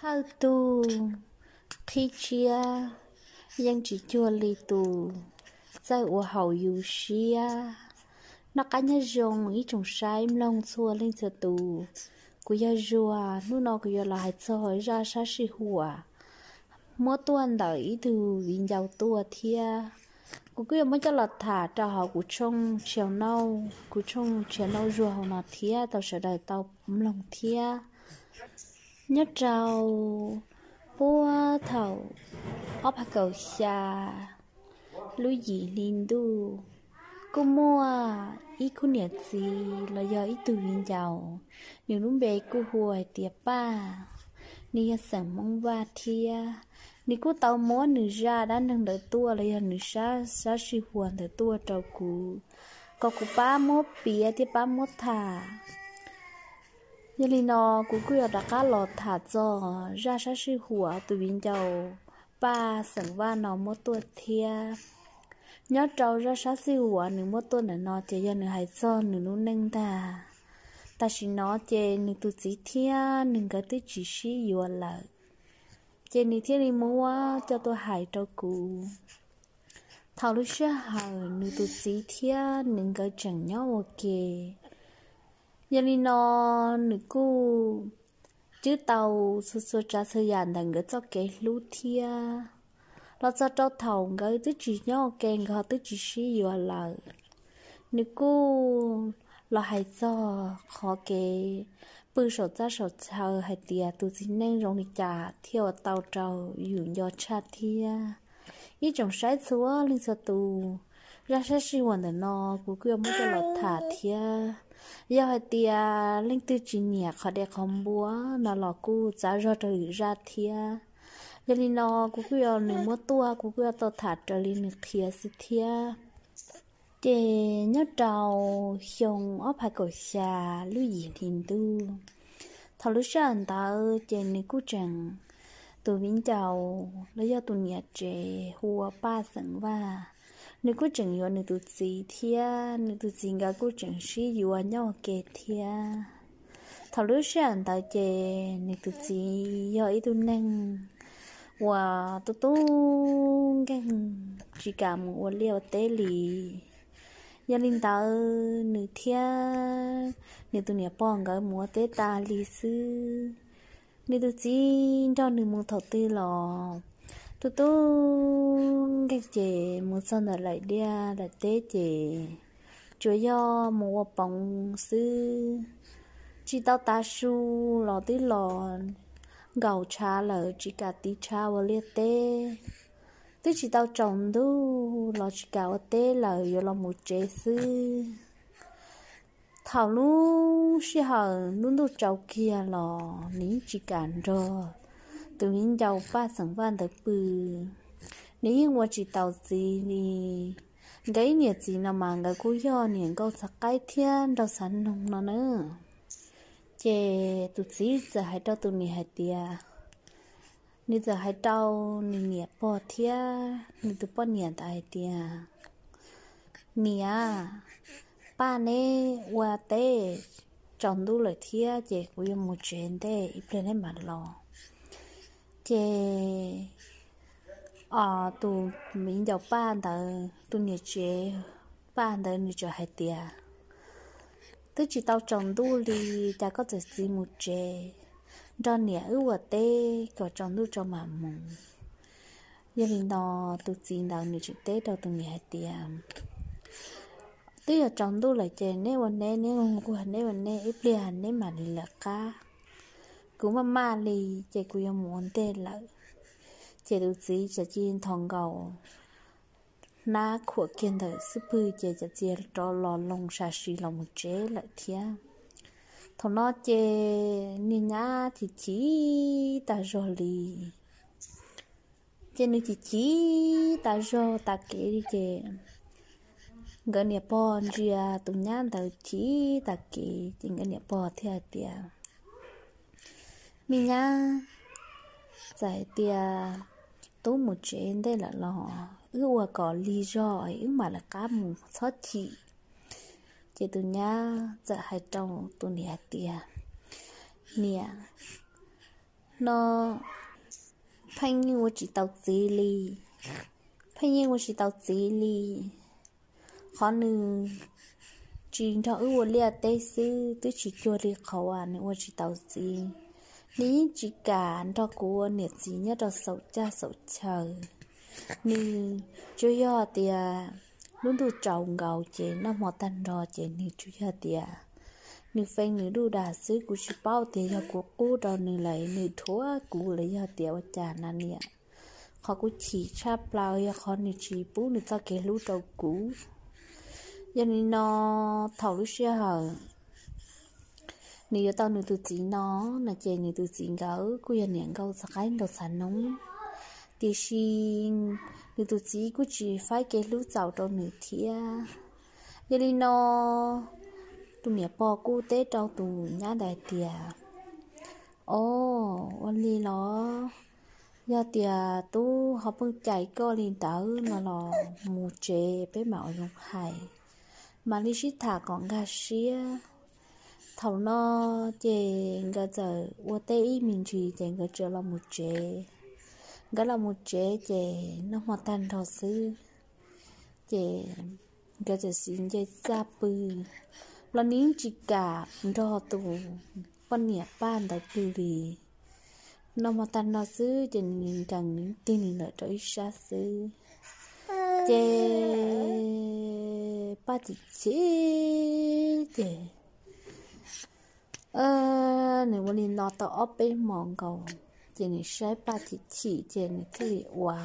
Thawj tug, qhib tshiab, yeej tsis cuag li tus, txawj ua haum yus siab. Noj qab nyob zoo ib tsoom saib mloog txhua leej txhua tus. Kuv yog Zuag, hnub no kuv yuav los hais txog zaj sab sij huam muab tuaj ntawm ib tug viv ncaus tuaj thiab. Kuv kuj yuav muab coj los tham rau hauv kuv tshooj tshia nauj, kuv tshooj tshia nauj Zuag hauv no thiab tau sawv daws tau mloog thiab. Nyob rau puag thaum ob phav kaum xya lub yim hli ntuj, kuj muaj ib khub niam txiv los yog ib tug viv ncaus, nws lub npe kuj hu hais tias Paj, nws yog xeem Hmoob Vaj thiab. Nws kuj tau muab nws zaj dab neeg ntawd tuaj los yog nws sab sab sij huam ntawd tuaj rau kuv, kom kuv pab muab piav thiab pab muab tham. Yog li no, kuv kuj yuav rov qab los tham txog zaj sab sij huam tus viv ncaus Paj xeem Vaj no muab tuaj thiab. Nyob rau zaj sab sij huam nws muab tuaj ntawm no ces yog nws hais txog nws lub neej ntag. Tam sim no ces nws tus txiv thiab nws nkawd twb tsis sib yuav lawm, ces nws thiaj li muab coj tuaj hais rau kuv. Thaum lub sij hawm nws tus txiv thiab nws nkawd tseem nyob ua ke, yog li no nws kuj cwb tau txhua txhua tsav txhua yam ntawm nkawd txoj kev hlub thiab. Los txog rau thaum nkawd twb tsis nyob ua ke, nkawd ho twb tsis sib yuav lawm, nws kuj los hais txog qhov kev pw saum txaj saum chaw hais tias tus txiv neej zoo li cas thiaj ua tau rau yus nco tshaj thiab. Ib tsoom saib txhua leej txhua tus, zaj sab sij huam ntawm no kuv kuj yuav muab coj los tham thiab. Yog hais tias leej twg tsis nyiam qhov dej qhov npua no los kuj txav zog rau lwm zaj thiab. Yog li no kuv kuj yuav nws muab tuaj, kuv kuj yuav tau tham raws li nws qhia xwb thiab. Ces nyob rau xyoo ob phav kaum xya lub yim hli ntuj, thaum lub sij hawm ntawd ces nws kuj tseem, tus viv ncaus los yog tus niam tsev hu ua Paj xeem Vaj, nws kuj tseem yuav nws tus txiv thiab, nws tus txiv nkawd kuj tseem sib yuav nyob ua ke thiab. Thaum lub sij hawm ntawd ces nws tus txiv yog ib tug neeg uas tub tub nkeeg, tsis kam mus ua liaj ua teb li. Yog li ntawd nws thiab nws tus niam pog nkawd mus ua teb tas li xwb, nws tus txiv nrog nws mus thaum twg los tub tub nkeeg ces mus txog ntawm lawm liaj lawm teb ces tsuas yog mus ua poov xwb. Tsis tau tav su los twb los nkaum tshav lawm tsis kam tiv tshav ua liaj teb, twb tsis tau tsaus ntuj los tsis kam ua teb lawm yuav los mus tsev xwb. Thaum lub sij hawm lub ntuj tsaus kiag los nws yeej tsis kam nrog tus viv ncaus Paj xeem Vaj ntawd pw. Nws yeej ua tsis taus txiv li. Nkawd ib niam txiv no mas nkawd kuj yog niam nkauj txav qaib thiab nraug txav noog no na. Ces tus txiv txawm hais rau tus niam hais tias, nws txawm hais rau nws niam pog thiab nws tus poj niam ntawd hais tias, niam, Paj neb ua teb tsaus ntuj lawm thiab ces kuv yuav mus tsev ntej ib pliag neb mam los. Ces tus viv ncaus Paj ntawd, tus niam tsev Paj ntawd nws txawm hais tias, twb tsis tau tsaus ntuj li, cas koj txawm txiv mus tsev, nrog niam wb ua teb kom tsaus ntuj tso mam mus. Yog li no tus txiv ntawd nws tseem teb rau tus niam hais tias, twb yog tsaus ntuj lawm ces neb ua neb, neb ua neb, ua neb ib pliag neb mam li lawv qab. Kuv maj maj li ces kuv yuav mus ua ntej lawm. Ces tus txiv txawm cia li nthos nkaus hnab khuam kiag ntawm xub pwg ces txawm cia li rov los loo sam sim los mus tsev lawm thiab. Thaum no ces niag nyab chim chim tas zog li. Ces nws chim chim tas zog tas kev li ces nkawd niam pog ntsia tus nyab ntawd chim tas kev ces nkawd niam pog thiaj hais tias, me nyab, txawm hais tias tub mus tsev ntej lawm los wb ua kom lig zog wb mam lawv qab mus, txhob chim. Ces tus nyab txawm hais rau tus niam hais tias, niam, no Pheej yeej ua tsis tau txiv li. Pheej yeej ua tsis tau txiv li. Qhov nws tsis nrog wb ua liaj teb xwb twb tsis cuag li qhov uas nws ua tsis tau txiv. Nws yeej tsis kam nrog kuv ua niam txiv nyob rau saum caj saum chaw. Nws tsuas yog tias lub ntuj tsaus nkaus ces noj hmo tag nrho ces nws tsuas yog tias nws fee nws duj dag xwb. Kuv tsis paub tias yog kuv qub rau nws lawm, nws dhuav kuv lawm, yog tias ua cas na niam. Qhov kuv chim tshaj plaws yog qhov nws tsis pub nws txoj kev hlub rau kuv. Yog li no, thaum lub sij hawm nws yuav tau nws tus txiv no, no ces nws tus txiv nkawd kuj yog niam nkauj txog qaib nraug txha noob, tiam sis nws tus txiv kuj tsis faib kev hlub txaus rau nws thiab. Yog li no, tus niam pog kuj teb rau tus nyab ntawd tias, O, ua li los yog tias tub ho pheej cais koj li ntawd no los mus tsev peb mam ua zoo hais, mam li sib tham kom nkag siab. Thaum no ces nkawd txawm ua teb ib me ntsis ces nkawd txawm los mus tsev. Nkawd los mus tsev ces noj hmo tag nrho xwb ces nkawd txawm siv ncej txaj pw los nws yeej tsis kam nrog tus poj niam Paj ntawd pw li. Noj hmo tag nrho xwb ces nws nkees nws tig nws ntawm rau ib sab xwb. Ces Paj chim chim ces nws ua li no tau ob peb hmo nkaus ces nws saib Paj chim chim ces nws thiaj li ua.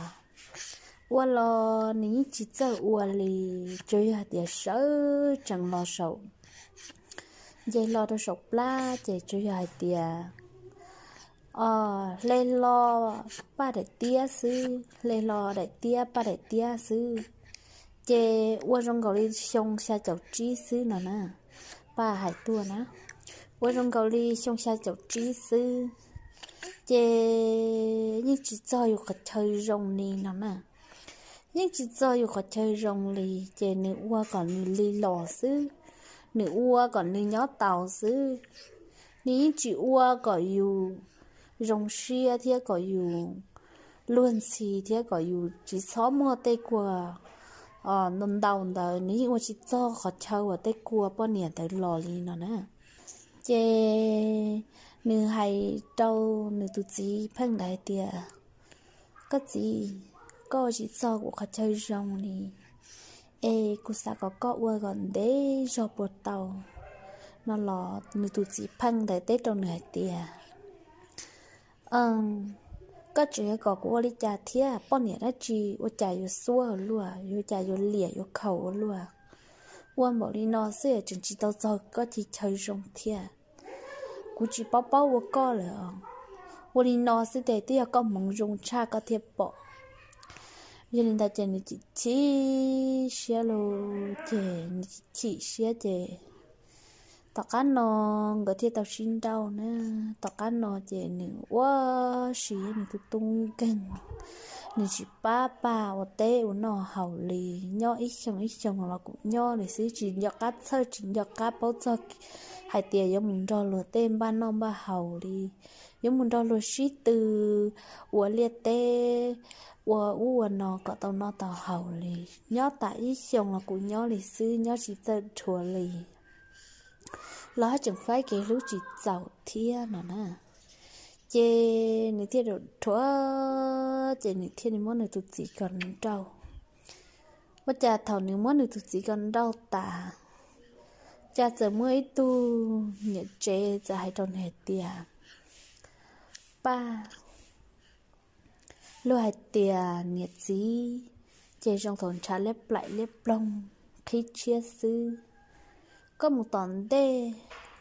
Ua los nws yeej tsis txawj ua li, tsuas yog hais tias sawv tsees los saum, nce hlo rau saum plab ces tsuas yog hais tias hle hlo Paj daim tiab xwb, hle hlo daim tiab Paj daim tiab xwb. Ces ua zoo nkaus li xyoo xya caum tsib xwb no na, Paj hais tuaj na, ua zoo nkaus li xyoo xya caum tsib xwb. Ces yeej tsis txog yus qhov chaw zoo li no na. Yeej tsis txog yus qhov chaw zoo li, ces nws ua kom nws li los xwb, nws ua kom nws nyob tau xwb. Nws yeej tsis ua kom yus zoo siab thiab kom yus luag ntxhi thiab kom yus tsis txhob muaj tej kua ntau ntawd, nws yeej ua tsis txog qhov chaw uas tej kua poj niam ntawd los li no na. Ces nws hais rau nws tus txiv pheej ntawd hais tias, Koj txiv, koj ua tsis txog kuv qhov chaw zoo li, es kuv xav kom koj ua kom ntev zog puas tau? No los nws tus txiv pheej ntawd teb rau nws hais tias, Koj tseem yuav kom kuv ua li cas thiab? Poj niam dab tsi ua cas yuav xuab ua luaj, yuav cas yuav liam yuav khaus ua luaj? Ua npaum li no xwb tseem tsis tau txog koj txoj chaw zoo thiab. Kuv tsis paub paub ua koj lawm os. Ua li no xwb ces twb yog koj hmoov zoo tshaj koj thiaj pom. Yog li ntawd ces nws chim chim siab lawm ces nws chim chim siab ces tom qab no nkawd thiaj tau sib nrauj na. Tom qab no ces nws ua si nws tus tub nkeeg, nws tsis pab Paj ua teb ua noj haus li. Nyob ib xyoo ib xyoo los kuj nyob li xwb, tsis nco qab txhawj tsis nco qab paub txog hais tias yuav mus nrog luag tej npaj noj npaj haus li, yuav mus nrog luag sib tw ua liaj teb, ua ub ua no kom tau noj tau haus li. Nyob tas ib xyoo los kuj nyob li xwb, nyob tsis txawj dhuav li. Los haj tseem faib kev hlub tsis txaus thiab no na. Ces nws thiaj dhuav ces nws thiaj li muab nws tus txiv kom nrauj. Ua cas thaum nws muab nws tus txiv kom nrauj tas, cas txawm muaj ib tug niam tsev txawm hais rau nws hais tias, Paj, luag hais tias niam txiv ces zoo thaum ntshav liab plaim liab ploog qhib tshiab xwb. Koj mus tom ntej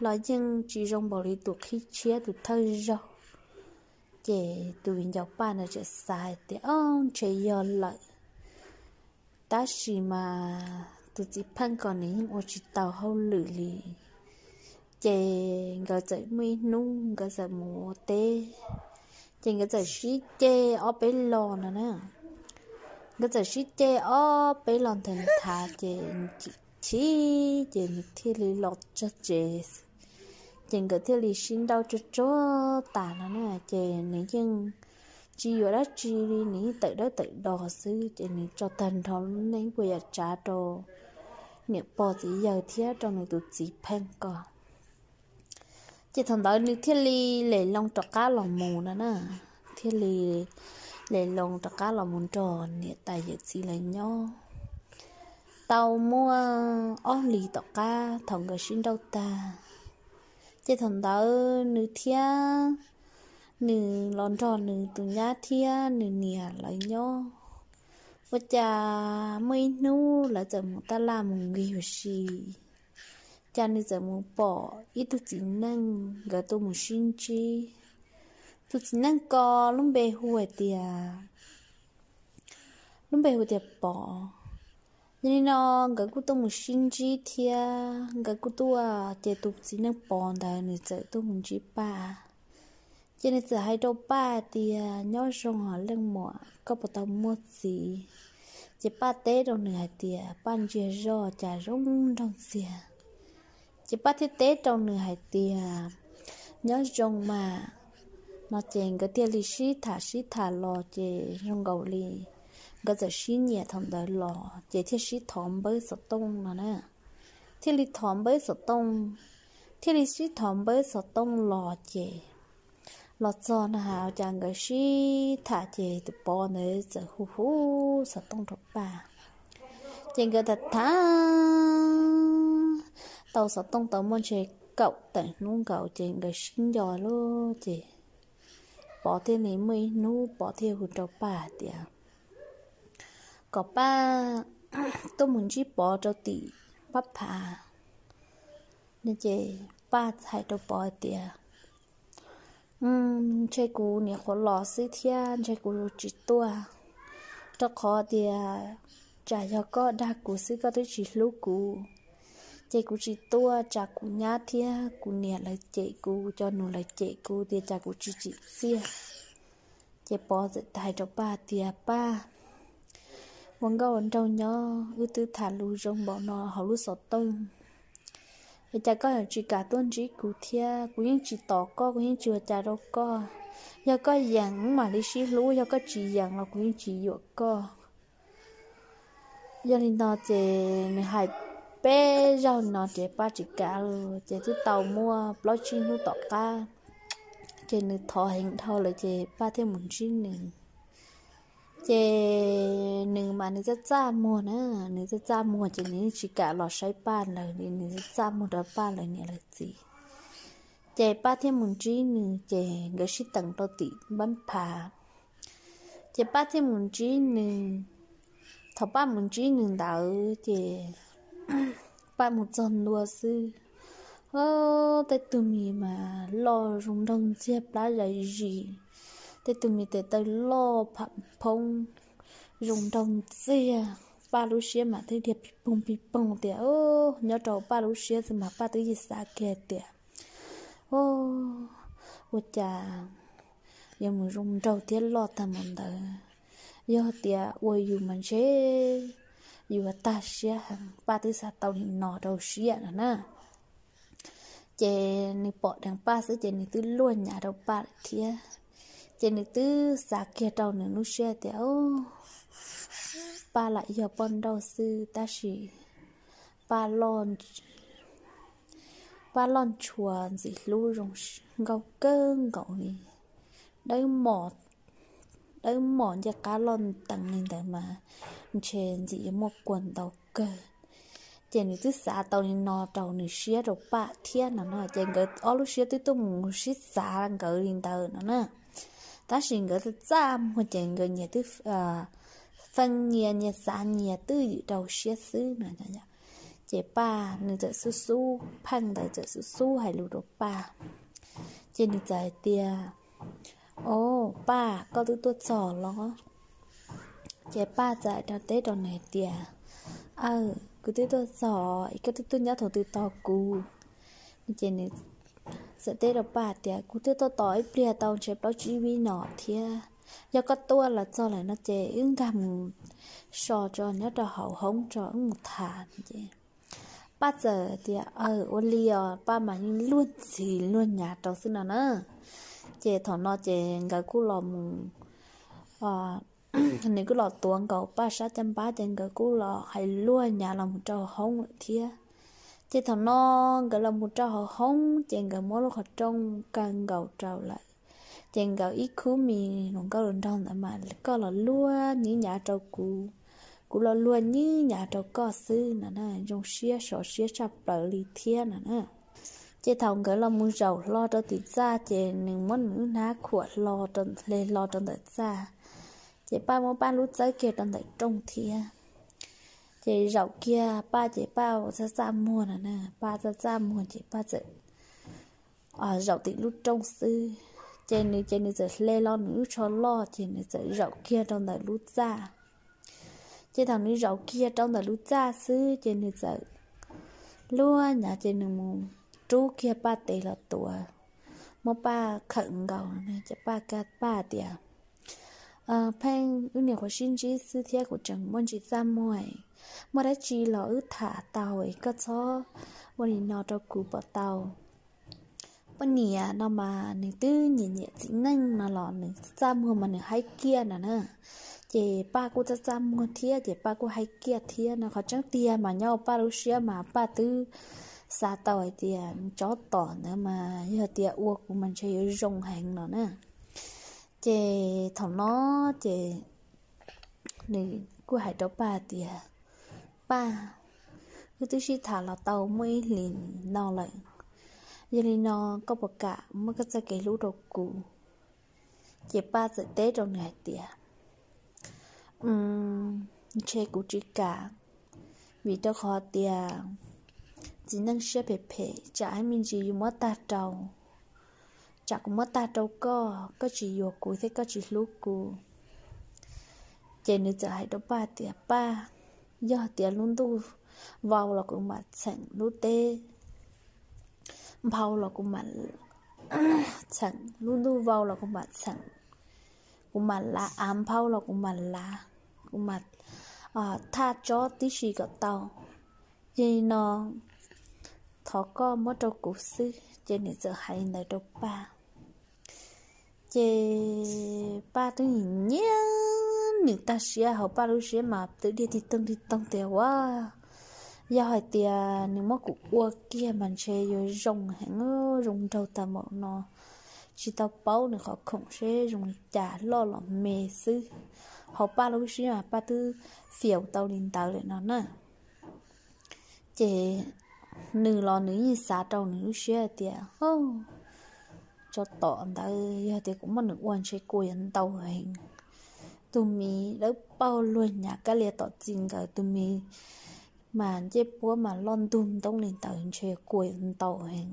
los yeej tsis zoo npaum li tus qhib tshiab tus thawj zaug. Ces tus viv ncaus Paj ntawd txawm xav hais tias, Ob, ntshe yog lawm. Tab sis mas tus txiv pheej ko nws yeej ua tsis tau hauj lwm li. Ces nkawd txawm muaj ib hnub nkawd txawm mus ua teb, ces nkawd txawm sib ceg ob peb los no na. Nkawd txawm sib ceg ob peb los ntawd nthav ces nws chim chim ces nws thiaj li los txog tsev. Ces nkawd thiaj li sib nrauj tsuag tsuag tas no na. ces nws yeej tsis yuav dab tsi li, nws yeej tawm dawb tawm do xwb, ces nws tso tag nrho lub neej puas yam tsav rau niam pog txiv yawg thiab rau nws tus txiv pheej ko. Ces thaum ntawd nws thiaj li lem loo rov qab los mus no na, thiaj li lem loo rov qab los mus nrog niam tais yawm txiv lawv nyob tau muaj ob hlis tom qab thaum nkawd sib nrauj tag. Ces thaum ntawd nws thiab nws los nrog nws tus nyab thiab nws niam lawv nyob. Ua cas muaj ib hnub lawv txawm mus taj laj mus nqis huv si, cas nws txawm mus pom ib tug txiv neej nkawd tuaj mus sib ntsib. Tus txiv neej ko lub npe hu hais tias, lub npe hu tias Pov. Yog li no nkawd kuj tuaj mus sib ntsib thiab nkawd kuj tuaj, ces tus txiv neej Pov ntawd nws txawm tuaj mus ntsib Paj. Ces nws txawm hais rau Paj tias, nyob zoo os leej muam, koj puas tau muaj txiv? Ces Paj teb rau nws hais tias Paj ntsiag zog cas zoo nraug ntxiag. Ces Paj thiaj teb rau nws hais tias, nyob zoo mas. No ces nkawd thiaj li sib tham sib tham los ces zoo nkaus li nkawd txawm sib nyiam thaum ntawd los ces thiaj sib thov npawb xov tooj no na. Thiaj li thov npawb xov tooj, thiaj li sib thov npawb xov tooj los ces los txog na has cas nkawd sib tham ces tus Pov ntawd txawm hu hu xov tooj rau Paj. Ces nkawd tham tham tau xov tooj tau muaj ntshe kaum tawm hnub nkaus ces nkawd sib nco lawm ces Pov thiaj li muaj ib hnub Pov thiaj hu rau Paj hais tias kom Paj tuaj mus ntsib Pov rau tim Paj Phav. Ces Paj hais rau Pov hais tias, ntshe kuv nyuam qhuav los xwb thiab ntshe kuv tsis tuaj, rau qhov tias tsam yog koj dag kuv xwb, koj twb tsis hlub kuv, ces kuv tsis tuaj, tsam kuv nyab thiab kuv niam lawv cem kuv, cov nus lawv cem kuv tias cas kuv tsis tsim txiaj. Ces Pov txawm hais rau Paj tias, Paj, ua nkauj ua nraug nyob, wb twb tham lus zoo npaum no hauv lub xov tooj, es cas koj yuav tsis kam tuaj ntsib kuv thiab? Kuv yeej tsis tos koj, kuv yeej tsis ua cas rau koj. Yog koj yeem mam li sib hlub, yog koj tsis yeem los kuv yeej tsis yuam koj. Yog li no ces nws hais peb zaug no ces Paj tsis kam lawm, ces twb tau muaj plaub tsib hnub tom qab, ces nws thov heev dhau lawm ces Paj thiaj mus ntsib nws. Ces nws mas nws txaj txaj muag na, nws txaj txaj muag ces nws yeej tsis kam los saib Paj lawv li, nws txaj txaj muag rau Paj lawv niam lawv txiv. Ces Paj thiaj mus ntsib nws ces nkawd sib teem rau tim Npab Phav. Ces Paj thiaj mus ntsib nws. Thaum Paj mus ntsib nws ntawd ces Paj mus txog ntua xwb, tej tug mis mas loj zoo nraug ntxiag plab zais zis, tej tug mis tes taw loj pham phoob zoo nraug ntxiag. Paj lub siab mas twb dhia pig poog pig poog tias, nyob rau Paj lub siab xwb mas Paj twb yeej xav kiag tias, ua cas yuav mus zoo nraug thiab loj tag mus ntawd, yog tias ua yus mas ntshe yuav tag siab heev, Paj twb xav tau li no rau siab no na. Ces nws pom dheev Paj xwb ces nws twb luag nyav rau Paj lawm thiab. Ces nws twb xav kiag rau nws lub siab tias, Paj lam yog poj nrauj xwb tab sis Paj loj, Paj loj ntshua ntxim hlub zoo nkauj kawg nkaus li, dawb mos, dawb mos ncej qab loj teev li ntawd mas ntshe ntxim yuav muaj kua ntau kawg. Ces nws twb xav tau li no rau nws siab rau Paj thiab no na, ces nkawd ob lub siab twb tuaj mus sib xav nkawd li ntawd no na. Tab sis nkawd txaj txaj muag ces nkawd nyias twb feej nyias, nyias xav nyias twj ywm rau siab xwb no. Ces Paj nws txawm xub xub, pheej ntawd txawm xub xub hais lus rau Paj. Ces nws txawm hais tias, o, Paj, koj twb tuaj txog los? Ces Paj txawm teb rau nws hais tias, aw, kuv twb tuaj txog, es koj twb tuaj nyob thaum twg tos kuv? Ces nws txawm teb rau Paj tias, kuv twb tuaj tos ib pliag tau ntshe plaub tsib vib no thiab. Yog koj tuaj los txog lawm no ces wb nkag mus so tso nyob rau hauv hoob tso wb mus tham. Ces Paj txawm tias, aw, ua li os. Paj mas yeej luag ntxhi luag nyav rau xwb no na. Ces thaum no ces nkawd kuj los mus, nws kuj los tuav nkaus Paj sab caj npab ces nkawd kuj los hais luag nyav los mus rau hoob lawm thiab. Ces thaum no nkawd los mus rau hauv hoob ces nkawd muab lub qhov rooj kaw nkaus rau lawm. Ces nkawd ib khub mis hluas nkauj hluas nraug ntawd mas koj los luag nyib nyav rau kuv, kuv los luag nyib nyav rau koj xwb no na, zoo siab sov siab tshaj plaws li thiab no na. Ces thaum nkawd los mus zaum hlo rau tim txaj ces nws muab nws lub hnab khuam hlo, hle hlo rau ntawm txaj. Ces Paj muab Paj lub txawb kiag rau ntawm rooj thiab. Ces zaum kiag Paj ces Paj ua txaj txaj muag no na, Paj txaj txaj muag ces Paj txawm zaum tim lub rooj xwb. Ces nws ces nws txawm hle hlo nws lub tsho loj ces nws txawm zaum kiag rau ntawm lub txaj. Ces thaum nws zaum kiag rau ntawm lub txaj xwb ces nws txawm luag nyav ces nws mus rub kiag Paj tes los tuav, muab Paj khawm nkaus no ces Paj, Paj tias, Pheej, wb niam qhuav sib ntsib xwb thiab kuv tseem muaj ntsis txaj muag, muaj dab tsi los wb tham tau, koj txhob ua li no rau kuv puas tau? Poj niam no mas nws twb nyiam nyiam txiv neej no los nws txaj muag mas nws haib kiag no na. Ces Paj kuj txaj txaj muag thiab ces Paj kuj haib kiag thiab no. Qhov tseeb tiag mas nyob Paj lub siab mas Paj twb xav tau hais tias tsob tom ntawd mas yog tias ua kuv mas ntshe yuav zoo heev no na. Ces thaum no ces nws kuj hais rau Paj tias, Paj, wb twb sib tham los tau muaj ib hlis no lawm, yog li no koj puas kam muab koj txoj kev hlub rau kuv? Ces Paj txawm teb rau nws hais tias, Ntshe kuv tsis kam, vim rau qhov tias txiv neej siab phem phem, tsam ib me ntsis yus muab tag rau, tsam kuv muab tag rau koj, koj tsis yuav kuv thiab koj tsis hlub kuv. Ces nws txawm hais rau Paj tias, Paj, yog tias lub ntuj vau los kuv mam txheem, lub teb nphau los kuv mam txheem, lub ntuj vau los kuv mam txheem, kuv mam lav, av nphau los kuv mam lav, kuv mam thaj tsob tib si kom tau. Yog li no thov koj muab rau kuv xwb. Ces nws txawm hais li ntawd rau Paj. Ces Paj twb nyiam nyiam nws tag siab, hauv Paj lub siab mas twb diaj tig toog tig toog tias, Ua, yog hais tias nws muab kuv ua kiag mas ntshe yuav zoo heev, zoo nraug tag npaum no. Tsis tau paub nws qhov khoom seb zoo li cas, loj los me xwb. Hauv Paj lub siab mas Paj twb fiaus tau li ntawd lawm no na. Ces nws los nws yeej xav rau nws lub siab hais tias, Tsob tom ntawd yog tias kuv muab nws ua ntshe kua yuav ntau heev. Tus miv dawb paug luag nyav kab lia tom txi nkawd, tus miv mas ncej puab mas loj ntug ntoob li ntawd ntshe kua yuav ntau heev.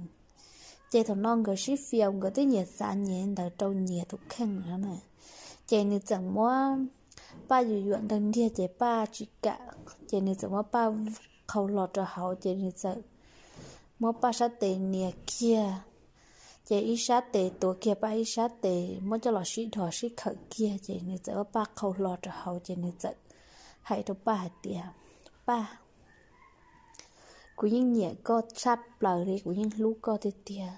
Ces thaum no nkawd sib fiaus, nkawd twb nyias xav nyias ntawd rau nyias tus kheej no na. Ces nws txawm muab Paj yuam yuam ntawg ntiag ces Paj tsis kam, ces nws txawm muab Paj qhau hlo rau hauv ces nws txawm muab Paj sab tes nias kiag, ces ib sab tes tuav kiag Paj ib sab tes muab coj los sib dhos sib khawm kiag ces nws txawm muab Paj qhau hlo rau hauv ces nws txawm hais rau Paj hais tias, Paj, kuv yeej nyiam koj tshaj plaws li, kuv yeej hlub koj tiag tiag.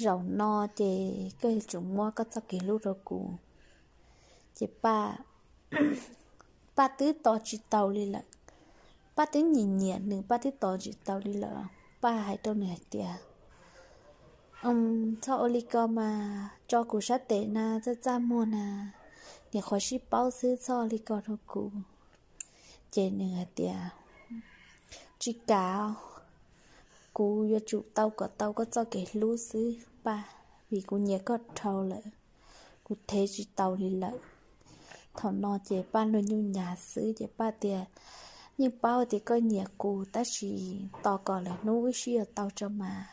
Zaum no ces koj yuav tsum muab koj txoj kev hlub rau kuv. Ces Paj, Paj twb tos tsis tau li lawm. Paj twb nyiam nyiam nws, Paj twb tos tsis tau li lawm. Paj hais rau nws hais tias, Txhob ua li ko mas, tso kuv sab tes na, txaj txaj muag na, niam qhuav sib paub xwb, txhob ua li ko rau kuv. Ces nws hais tias, Tsis kam, kuv yuav tsum tau kom tau koj txoj kev hlub xwb Paj, vim kuv nyiam koj dhau lawm, kuv thev tsis tau li lawm. Thaum no ces Paj luag nyuj nyav xwb ces Paj tias, Yeej paub tias koj nyiam kuv tab sis tos kom lwm hnub wb sib yuav tau tso mas,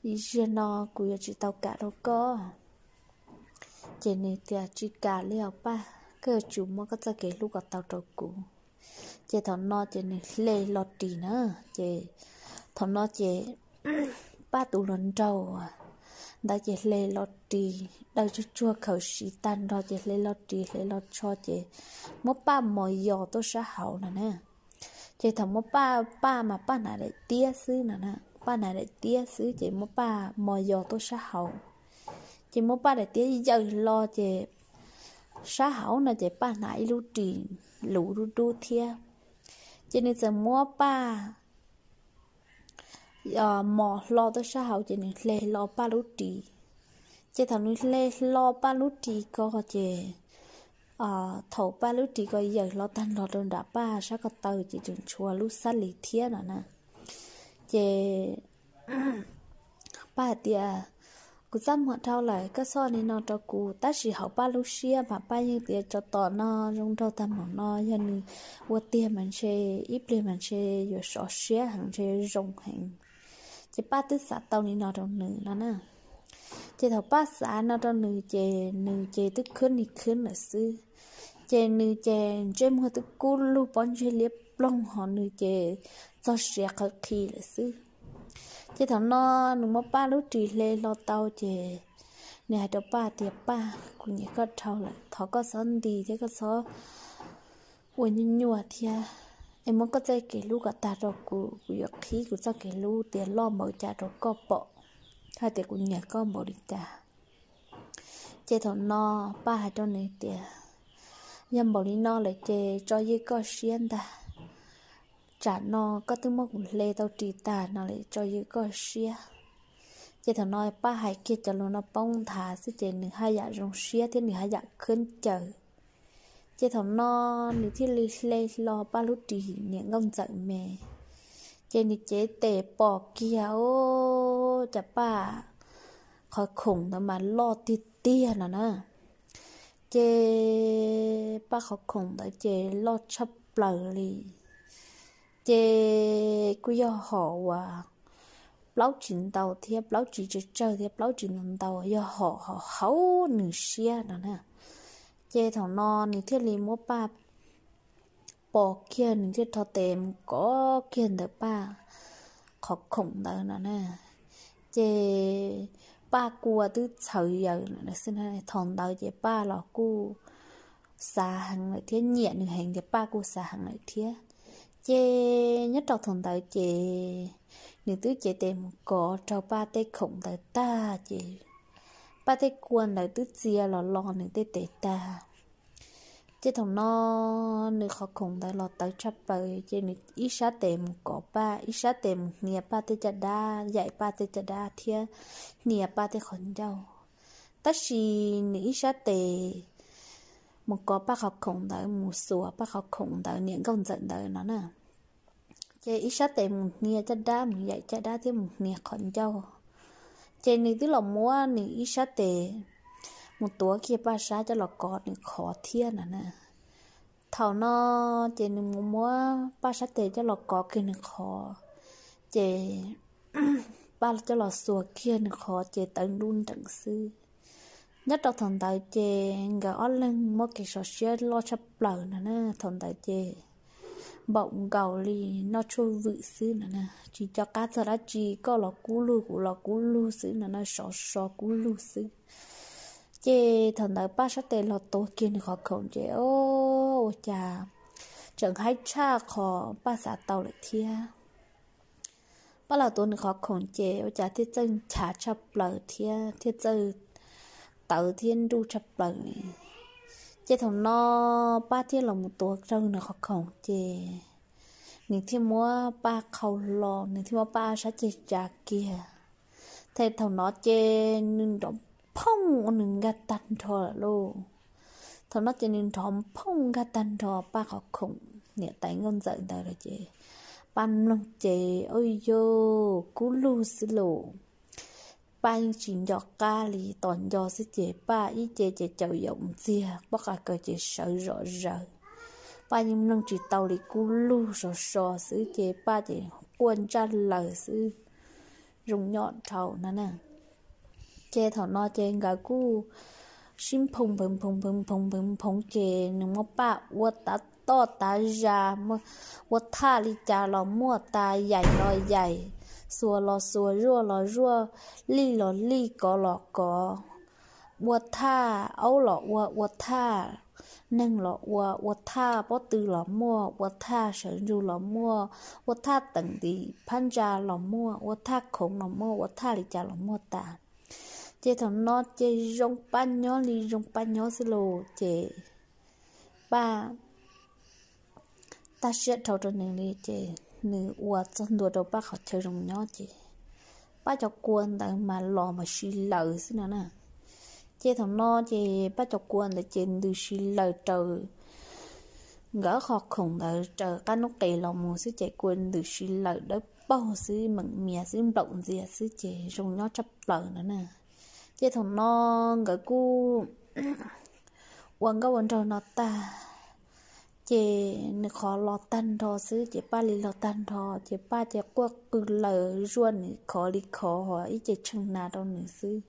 ib zaug no kuv yuav tsis tau kam rau koj. Ces nws tias, Tsis kam li os Paj, koj yuav tsum muab koj txoj kev hlub kom tau rau kuv. Ces thaum no ces nws hle los ris na, ces thaum no ces Paj tus hluas nraug ntawd ces hle los ris, daws tsuag tsuag khawm siv tag nrho ces hle los ris hle los tsho ces muab Paj mos yos tuaj sab hauv no na. Ces thaum muab Paj, Paj mas Paj hnav daim tiab xwb no na, Paj hnav daim tiab xwb ces muab Paj mos yos tuaj sab hauv. Ces muab Paj daim tiab yawm hlo ces sab hauv no ces Paj hnav ib lub ris luv dub dub thiab. Ces nws txawm muab Paj mos hlo tuaj sab hauv ces nws hle hlo Paj lub ris. Ces thaum nws hle hlo Paj lub ris ko ces thaum Paj lub ris ko yawm hlo tag nrho rau nram Paj sab ko taw ces tseem tshuav lub xab lis thiab no na. Ces Paj hais tias, kuv txaj muag dhau lawm, koj txhob li no rau kuv. Tab sis hauv Paj lub siab mas Paj yeej tias tsov tom no zoo nraug tag npaum no, yog nws ua tiag mas ntshe ib pliag mas ntshe yuav sov siab heev, ntshe yuav zoo heev. Ces Paj twb xav tau li no rau nws no na. Ces thaum Paj xav no rau nws ces nws ces twb khwb li khwb lawm xwb. Ces nws ces ntsej muag twb kub lug pob ntseg liab ploog hos nws ces txog siav qhawv qhi lawm xwb. Ces thaum no nws muab Paj lub ris hle hlo tau ces nws hais rau Paj tias, Paj, kuv nyiam koj dhau lawm, thov koj txhob nti thiab koj txhob ua nyuaj nyuaj thiab, es muab koj txoj kev hlub kom tag rau kuv, kuv yuav qhib kuv txoj kev hlub tias loj npaum cas rau koj pom, hais tias kuv nyiam koj npaum li cas. Ces thaum no Paj hais rau nws tias, yog npaum li no lawm ces tso ywj koj siab ntag. Tsam no koj twb muab kuv hle tau ris tag no lawm, tso ywj koj siab. Ces thaum no Paj hais kiag cov lus no poob nthav xwb ces nws haj yam zoo siab thiab nws haj yam khwb ncaws. Ces thaum no nws thiaj li hle hlo Paj lub ris niam nkauj ntxawm me, ces nws cev tes pom kiag, o, cas Paj qhov khoom ntawd mas loj tiag tiag no na. Ces Paj qhov khoom ntawd ces loj tshaj plaws li. Ces kuj yog hom uas plaub tsis ntau thiab plaub tsis tsawg tsawg thiab plaub tsis ntau ntau, yog hom hauv hauv nws siab no na. Ces thaum no nws thiaj li muab Paj pom kiag, nws thiaj rho tes mus kov kiag ntawm Paj qhov khoom ntawd no na. Ces Paj kua twb txhawv yaws lawm xwb na. Thaum ntawd ces Paj los kuj xav heev lawm thiab, nyiam nws heev ces Paj kuj xav heev lawm thiab. Ces nyob rau thaum ntawd ces nws twb cev tes mus kov raug Paj tej khoom ntawd tag ces Paj tej kua ntawd twb txia los lo nws tej tes tag. Ces thaum no nws qhov khoom ntawd los tawv tshaj plaws ces nws ib sab tes mus kov Paj, ib sab tes mus hnia Paj tej caj dab, yaim Paj tej caj dab thiab hnia Paj tej qhov ncauj. Tab sis nws ib sab tes mus kov Paj qhov khoom ntawd, mus xuas Paj qhov khoom ntawd niam nkauj ntxawm ntawd no na. Ces ib sab tes mus hnia caj dab, mus yaim caj dab thiab mus hnia qhov ncauj. Ces nws twb los muab nws ib sab tes mus tuav kiag Paj sab coj los kov nws qhov thiab no na. Thaum no ces nws mus muab Paj sab tes coj los kov kiag nws qhov, ces Paj coj los xuas kiag nws qhov ces tawv nruj nreem xwb. Nyob rau thaum ntawd ces nkawd ob leeg muaj kev sov siab loj tshaj plaws no na. Thaum ntawd ces npaum nkaus li noj tshuaj vwm xwb no na, tsis nco qab txog dab tsi, koj los kub lug kuv los kub lug xwb no na, sov so kub lug xwb. Ces thaum ntawd Paj sab tes los tuav kiag nws qhov khoom ces, o, ua cas tseem haib tshaj qhov Paj xav tau lawm thiab. Paj los tuav nws qhov khoom ces ua cas thiaj txawj nchav tshaj plaws thiab thiaj txawj tawv thiab nruj tshaj plaws li. Ces thaum no Paj thiaj los mus tuav raug nws qhov khoom ces nws thiaj muab Paj qhau hlo, nws thiaj muab Paj sab ceg tsa kiag. Ces thaum no ces nws nrov phooj ua nws nkag tag nrho lawm lauj. Thaum no ces nws nrov phooj nkag tag nrho Paj qhov khoom niam tais nkauj ntxawm ntawd lawm ces Paj mloog ces, ub yus, kub lug xwb lauj. Paj yeej tsis nco qab li, tos nco xwb ces Paj ib ce ces caum yaum ntxiag, pob qa kaws ces sawv zom zaws. Paj yeej mloog tsis tau li, kub lug so so xwb ces Paj ces quaj ntsaj laws xwb, zoo nyob dhau no na. Ces thaum no ces nkawd kuj sib nphoo nphoov nphoov nphoov nphoov nphoov nphoov ces nws muab Paj ua tav toj tav zas, ua thaj li cas los muaj tas, yaim los yaim, xuas los xuas, zuaj los zuaj, lij los lij, kov los kov. Ua thaj, aub los ua, ua thaj, neeg los ua, ua thaj pob tw los muaj, ua thaj sawv ntsug los muaj, ua thaj teem ntim phab ntsa los muaj, ua thaj khoov los muaj, ua thaj li cas los muaj tas. Ces thaum no ces zoo Paj nyob li zoo Paj nyob xwb lauj, ces Paj tag siab dhau rau nws li, ces nws ua txog ntua rau Paj qhov chaw zoo nyob ces Paj cov kua ntawd mas los mas si laws xwb no na. Ces thaum no ces Paj cov kua ntawd ces ntws si laws raws nkawd qhov khoom ntawd raws qab noob qes los mus xwb ces kua ntws si laws dawb paug xwb, meem mias xwb, nplaum ntxias xwb ces zoo nyob tshaj plaws no na. Ces thaum no nkawd kuj ua nkauj ua nraug no tag, ces nws qhov los tag nrho xwb ces Paj li los tag nrho, ces Paj ces quaj qw laws zuaj nws khov li khov ib ce tshee na rau nws xwb.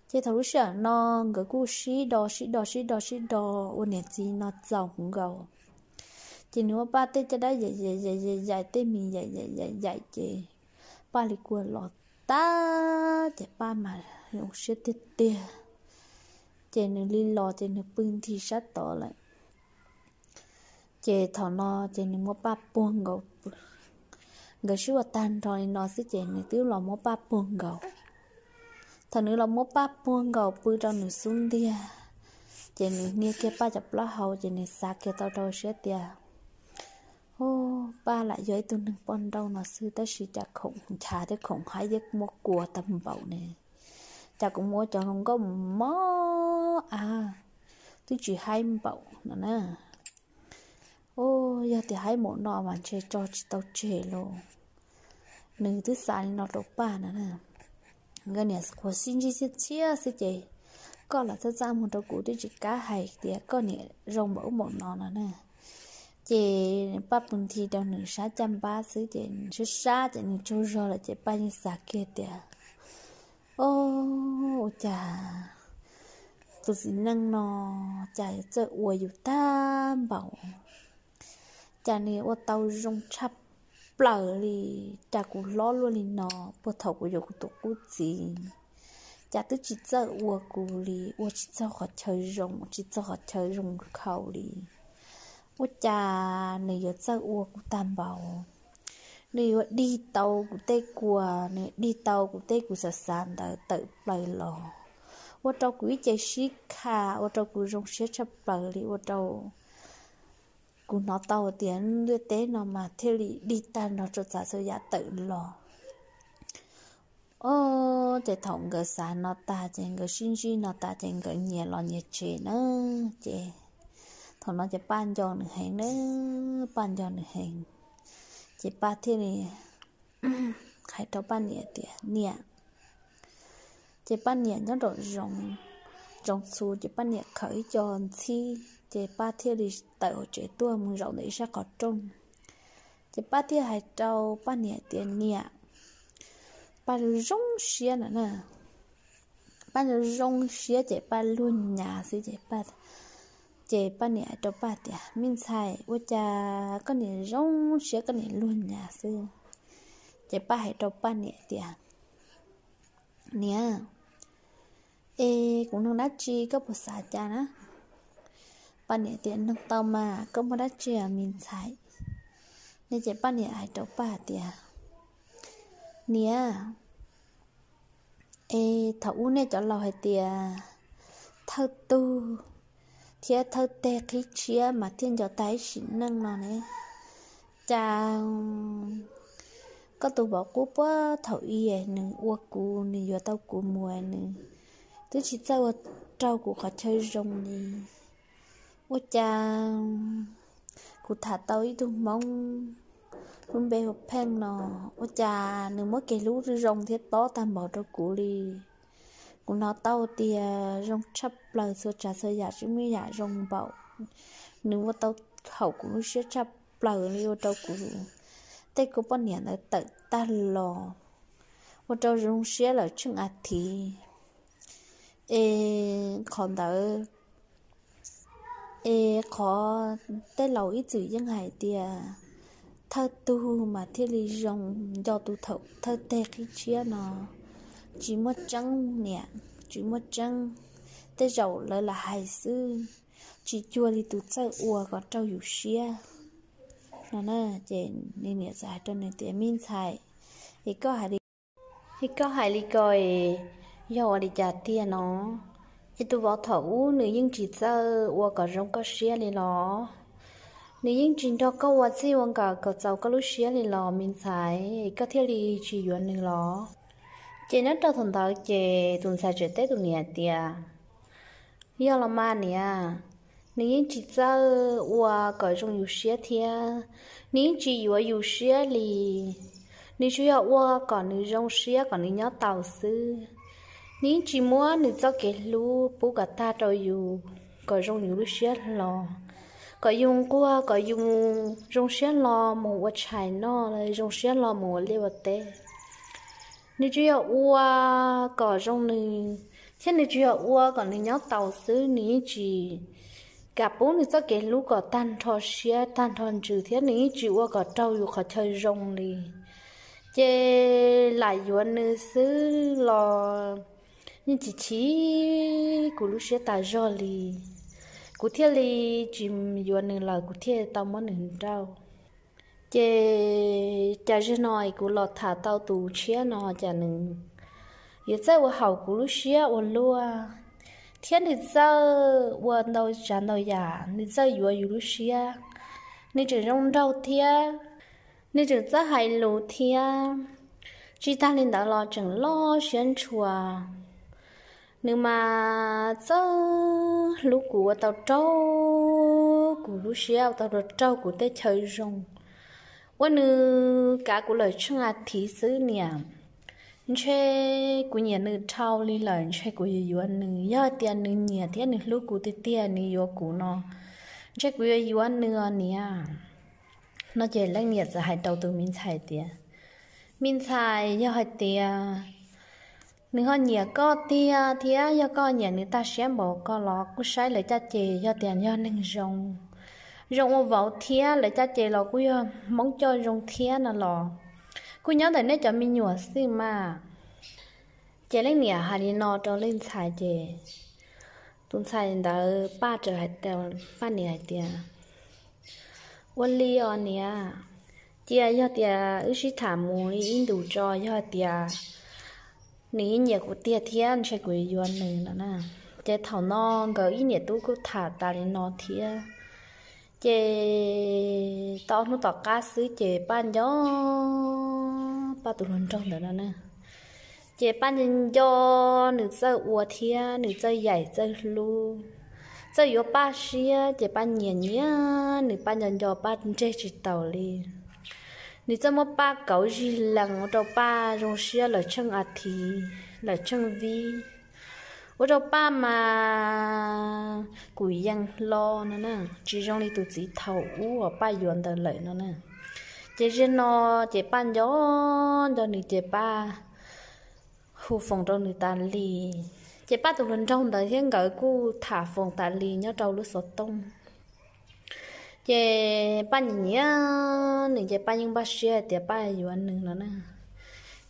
Ces thaum lub sij hawm no nkawd kuj sib do sib do sib do sib do ua niam txiv no txaus nkaus. Ces nws muab Paj tej caj dab yaim yaim yaim yaim yaim, tej mis yaim yaim yaim yaim ces Paj li kua los tag ces Paj mas zoo siab tiag tiag. Ces nws li los ces nws pw nthi sab tod lawm. Ces thaum no ces nws muab Paj puag nkaus pw. Nkawd sib ua tag nrho li no xwb ces nws twb los muab Paj puag nkaus. Thaum nws los muab Paj puag nkaus pw rau nws xub ntiag, ces nws hnia kiag Paj cov plaub hau ces nws xav kiag tau rau siab tias, Ub, Paj lam yog ib tug neeg poj nrauj no xwb tab sis cas khoom nchav thiab khoom haib thiab muaj kua tag npaum ne, cas kuv muab cov hluas nkauj mus mob av twb tsis haib npaum no na. Ub, yog tias haib npaum no mas ntshe tso tsis tau tseg lauj. Nws twb xav li no rau Paj no na. Nkawd niam qhuav sib ntsib txhiab txhiab xwb ces koj los txaj txaj muag rau kuv twb tsis kam hais tias koj niam zoo npaum ub npaum no no na. Ces Paj pw nthi rau nws sab caj npab xwb ces nws sab sab ces nws tsaug zog lawm ces Paj yeej xav kiag tias, Ob, ua cas tus txiv neej no cas txawj ua yus tag npaum, cas nws ua tau zoo tshaj plaws li, cas kuv hlob luaj li no, puag thaum kuv yuav kuv tus qub txiv, cas twb tsis txawj ua kuv li, ua tsis txog qhov chaw zoo, tsis txog qhov chaw zoo khaus li. Ua cas nws yuav txawj ua kuv tag npaum, nws yuav dig tau kuv tej kua, nws dig tau kuv tej kuv xav xav ntawd tawm plaws los, ua rau kuv ib ce sib kha, ua rau kuv zoo siab tshaj plaws li, ua rau kuv hnov tau tias ntiaj teb no mas thiaj li dig tag nrho rau txav txhua yam tawm los. Ob, ces thaum nkawd xav no tas ces nkawd sib ntsib no tas ces nkawd nyias los nyias tsev na. Ces thaum no ces Paj nco nws heev na, Paj nco nws heev. Ces Paj thiaj li hais rau Paj niam tias, Niam, ces Paj niam nyob nraum zoov, zoov txhuv ces Paj niam khawm ib co ntxhib ces Paj thiaj li tawm hauv tsev tuaj mus zaum ntawm ib sab qhov rooj. Ces Paj thiaj hais rau Paj niam tias, Niam, Paj zoo zoo siab no na. Paj zoo zoo siab ces Paj luag nyav xwb ces Paj, ces Paj niam hais rau Paj tias, Me ntxhais, ua cas koj niam zoo siab koj niam luag nyav xwb? Ces Paj hais rau Paj niam tias, Niam, es kuv nug dab tsi koj puas xav cas na? Paj niam tias, Nug tau mas, koj muaj dab tsi os me ntxhais? Ne ces Paj niam hais rau Paj tias, Niam, es thaum ub nej cov laus hais tias thawj tug thiab thawj teg qhib tshiab mas thiaj nco tag ib sim neej no ne. Cas koj tus vauv qub puag thaum ub nws ua kuv, nws yuav tau kuv mus, nws twb tsis txawj ua rau kuv qhov chaw zoo li. Ua cas kuv tham tau ib tug Hmoob lub npe hu Pheej no, ua cas nws muab kev hlub zoo thiab tob tag npaum rau kuv li. Kuv hnov tau tias zoo tshaj plaws, txhua tsav txhua yam tsis muaj yam zoo npaum. Nws ua tau haum kuv lub siab tshaj plaws li, ua rau kuv tej kua poj niam ntawd tawm tag los, ua rau zoo siab lawm tsheej a thiv. Es qhov ntawd, es qhov tej laus ib txwm yeej hais tias thawj tug mas thiaj li zoo, nco tus thaum thawj teg qhib tshiab no tsis muaj tseeb niam, tsis muaj tseeb. Tej zaum lawv lam hais xwb, tsis cuag li tus txawj ua kom raug yus siab no na. Ces nws niam txawm hais rau nws tias, Me ntxhais, es koj hais li, es koj hais li ko es Yog ua li cas tiag no? Es tus vauv thaum ub nws yeej tsis txawj ua kom zoo koj siab li los? Nws yeej tsis nrog koj ua txij ua nkawm kom txaus koj lub siab li los me ntxhais, koj thiaj li tsis yuav nws los? Ces nyob rau thaum ntawd ces tus ntxhais tseem teb tus niam tias, yog los mas niam, nws yeej tsis txawj ua kom zoo yus siab thiab, nws yeej tsis yuav yus siab li. Nws tsuas yog ua kom nws zoo siab kom nws nyob tau xwb. Nws yeej tsis muab nws txoj kev hlub pub kom tag rau yus, kom zoo yus lub siab hlo, kom yus nquag, kom yus zoo siab hlo mus ua tshais noj, zoo siab hlo mus ua liaj ua teb. Nws tsuas yog ua kom zoo nws, thiab nws tsuas yog ua kom nws nyob tau xwb, nws yeej tsis kam pub nws txoj kev hlub kom tag nrho siab tag nrho ntsws, thiab nws yeej tsis ua kom raug yus qhov chaw zoo li. Ces lam yuav nws xwb los yeej chim chim kuv lub siab tas zog li. Kuv thiaj li tsis yuav nws lawm, kuv thiaj tau muab nws nrauj. Ces cas zaum no es kuv los tham tau tus tshiab no, cas nws yuav txawj ua haum kuv lub siab ua luaj, thiab nws txawj ua ntau tsav ntau yam, nws txawj yuav yus lub siab. Nws tseem zoo nraug thiab, nws tseem txawj hais lus thiab. Tsis tag li ntawd los tseem loj siab ntshua. Nws mas txawj hlub kuv ua tau raug kuv lub siab, ua tau raug kuv tej chaw zoo. Ua nws kav kuv lawm tsheej a thiv xwb niam. Ntshe kuv nyiam nws dhau li lawm, ntshe kuv yuav yuav nws. Yog tias nws nyiam thiab nws hlub kuv tiag tiag, nws yuav kuv no, ntshe kuv yuav yuav nws os niam. No ces leej niam txawm hais rau tus me ntxhais tias, me ntxhais, yog hais tias nws ho nyiam koj tiag thiab yog koj nyiam nws tag siab npaum ko los kuj saib lawv caj ces, yog tias yog neeg zoo, zoo ua vauv thiab lawv caj ces los kuj yog Hmoob coj zoo thiab no los kuj nyob ntawm nej cov me nyuam xwb mas. Ces leej niam hais li no rau leej ntxhais ces tus ntxhais ntawd Paj txawm hais rau Paj niam hais tias, ua li os niam, cia yog tias wb sib tham mus li ib ntus tso, yog tias nws yeej nyiam kuv tiag thiab ntshe kuv yuav nws no na. Ces thaum no nkawd ib niam tub kuj tham tas li no thiab. Ces tau ob hnub tom qab xwb ces Paj nco Paj tus hluas nraug ntawd no na. Ces Paj nco nco nws txawj ua thiab nws txawj yaim txawj hlub, txawj yuav Paj siab, ces Paj nyiam nyiam nws, Paj nco nco Paj ntseg tsis taus li. Nws txawj muab Paj kauv zig lees ua rau Paj zoo siab lawm tsheej a thiv lawm tsheej vib, ua rau Paj mas kuj yeej hlo no na, tsis zoo li tus txiv thaum ub uas Paj yuav ntawd lawm no na. Ces zaum no ces Paj nco nco nws ces Paj hu foos rau nws tas li. Ces Paj tus hluas nraug ntawd thiab nkawd kuj tham foos tas li nyob rau lub xov tooj. Ces Paj nyiam nyiam nws ces Paj yeej npaj siab hais tias Paj yuav nws no na.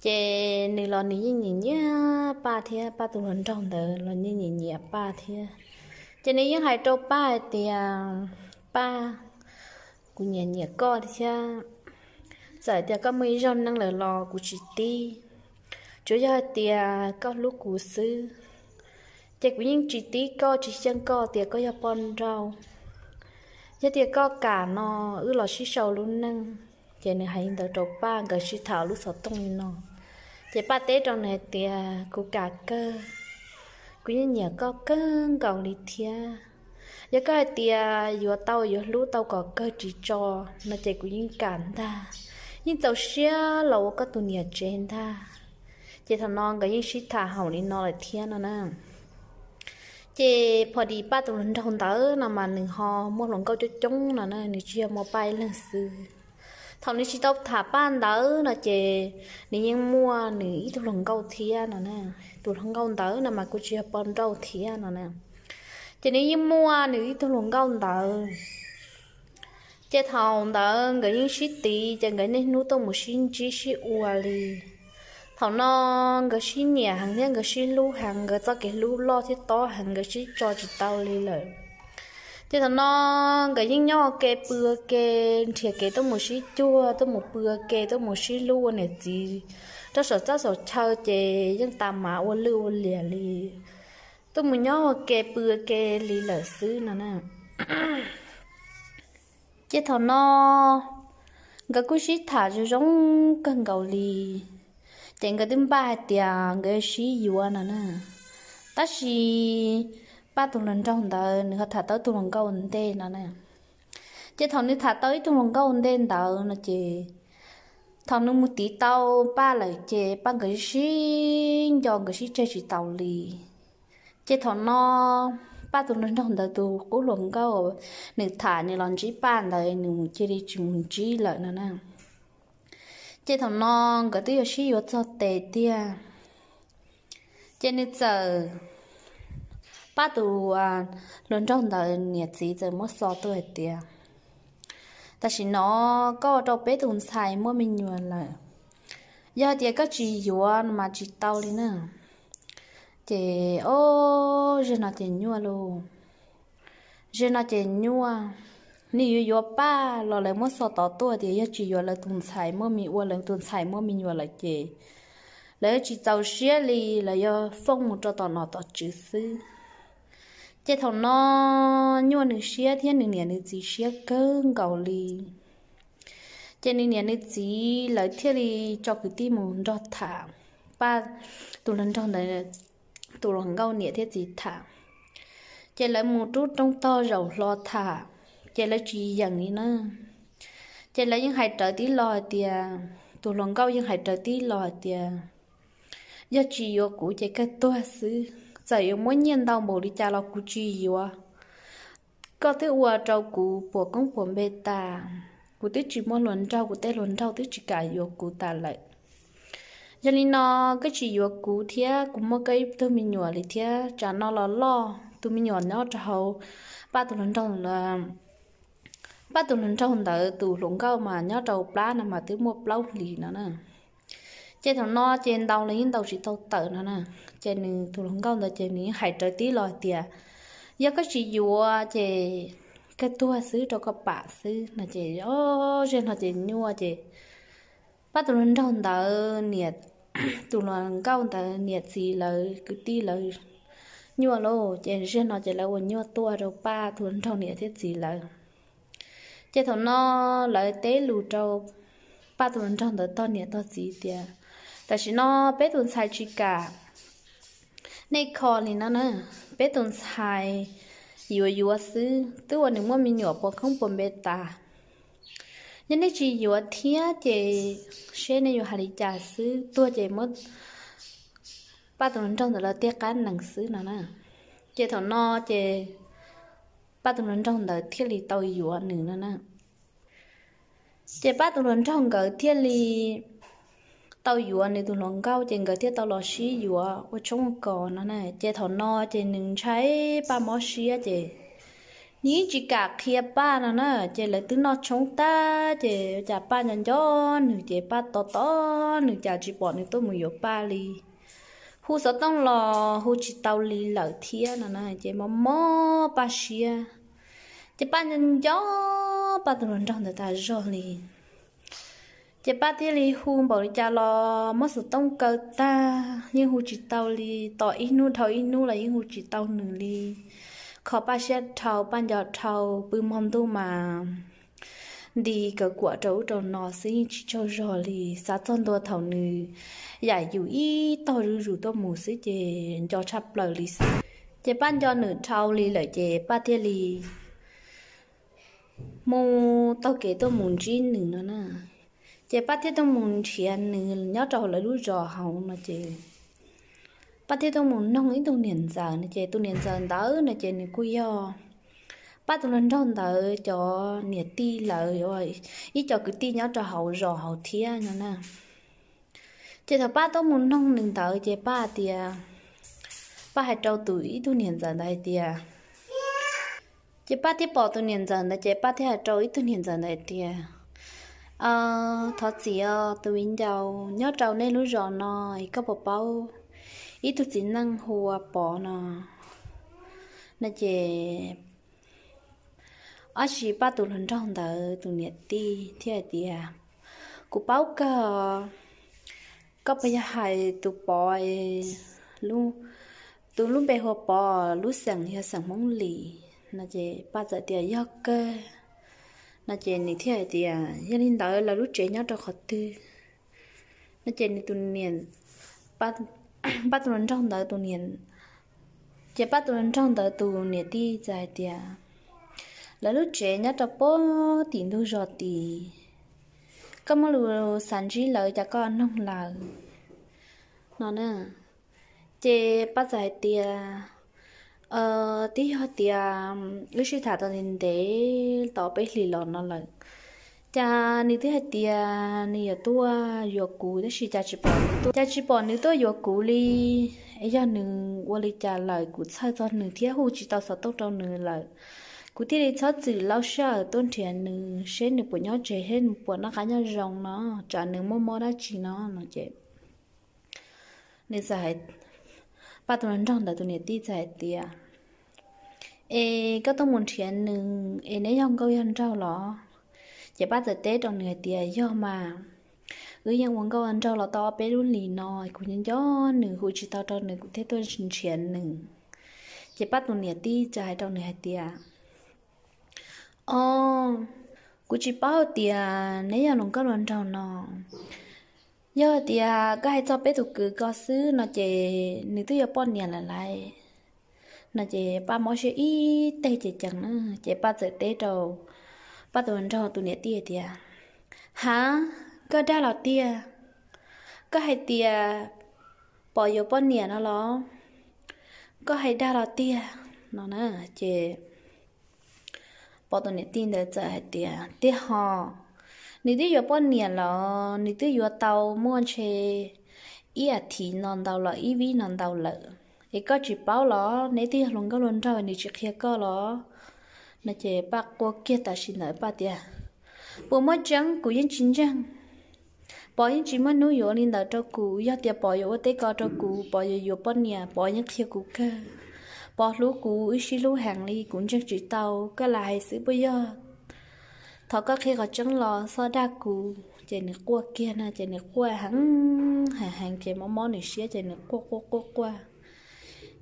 Ces nws los nws yeej nyiam nyiam Paj thiab, Paj tus hluas nraug ntawd los yeej nyiam nyiam Paj thiab. Ces nws yeej hais rau Paj hais tias, Paj, kuv nyiam nyiam koj thiab. Txawm tias koj muaj ib zaug neej lawm los kuv tsis tib, tsuav yog hais tias koj hlub kuv xwb, ces kuv yeej tsis tib koj tsis xyeej koj tias koj yog poj nrauj. Yog tias koj kam no wb los sib sau lub neej. Ces nws hais li ntawd rau Paj, nkawd sib tham lub xov tooj li no. Ces Paj teb rau nws hais tias, kuv kam kawg, kuv yeej nyiam koj kawg nkaus li thiab. Yog koj hais tias yuav tau yuav hlub tau kom kawg tsis tso no ces kuv yeej kam ntag, yeej txaus siab los ua koj tus niam tsev ntag. Ces thaum no nkawd yeej sib tham haum li no lawm thiab no na. Ces pom dim Paj tus hluas nraug ntawd no mas nws ho muaj hluas nkauj coob coob no na, nws tsis yog muaj Paj ib leeg xwb. Thaum nws tsis tau tham Paj ntawd no ces nws yeej muaj nws ib tug hluas nkauj thiab no na. Tus hluas nkauj ntawd no mas kuj tsis yog poj nrauj thiab no na. Ces nws yeej muaj nws ib tug hluas nkauj ntawd. Ces thaum ntawd nkawd yeej sib tiv, ces nkawd niaj hnub tuaj mus sib ntsib sib ua li. Thaum no nkawd sib nyiam heev thiab nkawd sib hlub heev, nkawd txoj kev hlub loj thiab tob heev, nkawd sib tso tsis tau li lawm. Ces thaum no nkawd yeej nyob ua ke pw ua ke, nrhiav kev tuaj mus sib cuag, tuaj mus pw ua ke, tuaj mus sib hlub ua niam txiv rau saum txaj saum chaw ces yeej tas mas ua lwj ua liam li, tuaj mus nyob ua ke pw ua ke li lawm xwb no na. Ces thaum no nkawd kuj sib tham zoo zoo kawg nkaus li, ces nkawd twb npaj hais tias nkawd sib yuav no na. Tab sis Paj tus hluas nraug ntawd nws ho tham tau ib tug hluas nkauj ua ntej no na. Ces thaum nws tham tau ib tug hluas nkauj ua ntej ntawd no ces thaum nws mus tiv tau Paj lawm ces Paj nkawd sib nco nkawd sib tseg tsis taus li. Ces thaum no Paj tus hluas nraug ntawd tus qub hluas nkauj nws tham nws los ntsib Paj ntawd nws cia li tsis mus ntsib lawm no na. Ces thaum no nkawd twb yuav sib yuav txog tes tiag, ces nws txawm, Paj tus hluas nraug ntawd niam txiv txawm muab xov tuaj hais tias, tam sim no koj ua rau peb tus ntxhais muaj me nyuam lawm, yog hais tias koj tsis yuav no mas tsis tau li na. Ces o, zag no ces nyuaj lauj, zag no ces nyuaj. Nws yuav yuav Paj los lawv muab xov tod tuaj tias yog tsis yuav lawv tus ntxhais muaj me, ua lawv tus ntxhais muaj me nyuam lawm ces lawv yuav tsis txaus siab li, lawv yuav foob mus rau tom nom tom tswv xwb. Ces thaum no nyuaj nws siab thiab nws niam nws txiv siab kawg nkaus li. Ces nws niam nws txiv lawv thiaj li tso kwv tij mus nrog tham, Paj tus hluas nraug ntawd tus hluas nkauj niam thiab txiv tham. Ces lawv mus rub roob tog zaum hlo tham, ces lawv tsis yeem li na. Ces lawv yeej hais rawv tib lo hais tias, tus hluas nkauj yeej hais rawv tib lo hais tias, yog tsis yuav kuv ces kawg tuag xwb, txawm yuav muab nyiaj ntau npaum li cas los kuv tsis yuav. Koj twb ua rau kuv puas koob puas npe tas, kuv twb tsis muaj hluas nraug, kuv tej hluas nraug twb tsis kam yuav kuv tas lawm. Yog li no koj tsis yuav kuv thiab kuv muaj koj ib tug me nyuam li thiab, tsam no los loj tus me nyuam nyob rau hauv Paj tus hluas nraug, Paj tus hluas nraug ntawd tus hluas nkauj mas nyob rau plab no mas twb muaj plaub hlis no na. Ces thaum no ces ntaus los yeej ntaus tsis tau tawm no na. Ces nws tus hluas nkauj ntawd ces nws yeej hais rawv tib lo tias, yog koj tsis yuav ces koj tuag xwb rau koj pam xwb no. Ces o, zag no ces nyuaj ces Paj tus hluas nraug ntawd niam, tus hluas nkauj ntawd niam txiv lawv kwv tij lawv nyuaj lauj, ces zag no ces lawv ua nyuaj tuaj rau Paj tus hluas nraug niam thiab txiv lawv. Ces thaum no lawv teb lus rau Paj tus hluas nraug ntawd tog niam tog txiv tias, tam sim no peb tus ntxhais tsis kam nej kho li no na, peb tus ntxhais yuav yuav xwb, twb ua nws muaj me nyuam puas koob puas npe tas. Yog nej tsis yuav thiab ces seb nej yuav hais li cas xwb, tuag ces muab Paj tus hluas nraug ntawd lawv tej qab nees xwb no na. Ces thaum no ces Paj tus hluas nraug ntawd thiaj li tau yuav nws no na. Ces Paj tus hluas nraug nkawd thiaj li tau yuav nws tus hluas nkauj, ces nkawd thiaj tau los sib yuav ua tshoob ua kos no na. Ces thaum no ces nws ntshai Paj mob siab ces nws yeej tsis kam qhia Paj no na. Ces lawv twb noj tshoob tag ces cas Paj nco nco nws ces Paj tos tos nws cas tsis pom nws tuaj mus yuav Paj li. Hu xov tooj los hu tsis tau li lawm thiab no na, ces mob mob Paj siab. Ces Paj nco nco Paj tus hluas nraug ntawd tas zog li. Ces Paj thiaj li hu npaum li cas los muab xov tooj kaw tag yeej hu tsis tau li, tos ib hnub dhau ib hnub los yeej hu tsis tau nws li. Kho Paj siab dhau, Paj nco dhau, pw hmo ntuj mas nti kaw kuam rau ub rau no xwb yeej tsis tsaug zog li. Xav txog ntua thaum nws yam yus ib tog zuj zus tuaj mus xwb ces nco tshaj plaws li xwb. Ces Paj nco nws dhau li lawm ces Paj thiaj li mus taug kev tuaj mus ntsib nws no na. Ces Paj thiaj tuaj mus nrhiav nws nyob rau hauv lawv lub zos hauv no ces Paj thiaj tuaj mus noog ib tug niam ntxawm no ces tus niam ntxawm ntawd no ces nws kuj yog Paj tus hluas nraug ntawd cov niam tij lawv, ib co kwv tij nyob rau hauv zos hauv thiab no na. Ces thaum Paj tuaj mus noog nws ntawd ces Paj hais tias, Paj hais rau tus ib tug niam ntxawm ntawd hais tias, ces Paj thiaj pom tus niam ntxawm ntawd ces Paj thiaj hais rau ib tug niam ntxawm ntawd hais tias, thov txim os tus viv ncaus, nyob rau nej lub zos no koj puas paub ib tug txiv neej hu ua Pov no? No ces ob tsis Paj tus hluas nraug ntawd tus niam tij thiaj hais tias, kuv paub kawg, Koj puas yog hais tus Pov, tus lub npe hu ua Pov, lub xeem yog xeem Hmoob Lis? No ces Paj txawm tias yog kawg. No ces nws thiaj hais tias yog li ntawd lawv lub tsev nyob rau qhov twg? No ces nws tus niam, Paj tus hluas nraug ntawd tus niam, ces Paj tus hluas nraug ntawd tus niam tij txawm hais tias lawv lub tsev nyob rau pem tim ntug zos tid, koj muaj lus xav ntsib lawv cas koj noog lawv no na. Ces Paj txawm hais tias twb yog tias wb sib tham tau ntev ntev tau peb hlis los no lawm, cas nws twb hais tias nws yuav tuaj yuav kuv tab sis cas tsis pom nws tuaj, cas tsis pom nws tuaj yuav kuv li. Es yog nws ua li cas lawm, kuv txhawj txog nws thiab hu tsis tau xov tooj rau nws lawm. Kuv thiaj li txhob txwm laub sij hawm tuaj nrhiav nws seb nws puas nyob tsev thiab nws puas noj qab nyob zoo no, tsam nws muaj mob dab tsi no no ces nws txawm hais, Paj tus hluas nraug ntawd tus niam tij txawm hais tias es koj tuaj mus nrhiav nws es neb yog nkauj yog nraug los? Ces Paj txawm teb rau nws hais tias yog mas, wb yeej ua nkauj ua nraug los tau ob peb lub hlis no, kuv nco nco nws hu tsis tau rau nws kuv thiaj tuaj nrhiav nws. Ces Paj tus niam tij txawm hais rau nws hais tias o, kuv tsis paub tias neb yog hluas nkauj hluas nraug no. Yog tias koj hais txog peb tus kwv ko xwb no ces nws twb yuav poj niam lawm lauj. No ces Paj mob siab ib teg ces ceev na, ces Paj txawm teb rau Paj tus hluas nraug tus niam tij tias, hav, koj dag los tiag? Koj hais tias Pov yuav poj niam no los? Koj hais dag los tiag no na? Ces Pov tus niam tij ntawd txawm hais tias tiag ho, nws twb yuav poj niam los nws twb yuav tau muaj ntshe ib as thiv no ntau los ib vib no ntau lawm, es koj tsis paub los? Neb twb yog hluas nkauj hluas nraug nws tsis qhia koj los? No ces Paj quaj kiag tam sim ntawd Paj tias puas muaj tseeb? Kuv yeej tsis ntseeg. Pov yeej tsis muaj hnub yuav li ntawd rau kuv. Yog tias Pov yuav ua teb ko rau kuv, Pov yuav yuav poj niam, Pov yeej qhia kuv kawg. Pov hlub kuv wb sib hlub heev li, kuv ntseeg tsis tau. Koj lam hais xwb puas yog? Thov koj qhia qhov tseeb los txhob dag kuv. Ces nws quaj kiag na, ces nws quaj heev heev heev ces mob mob nws siab ces nws quaj quaj quaj quaj.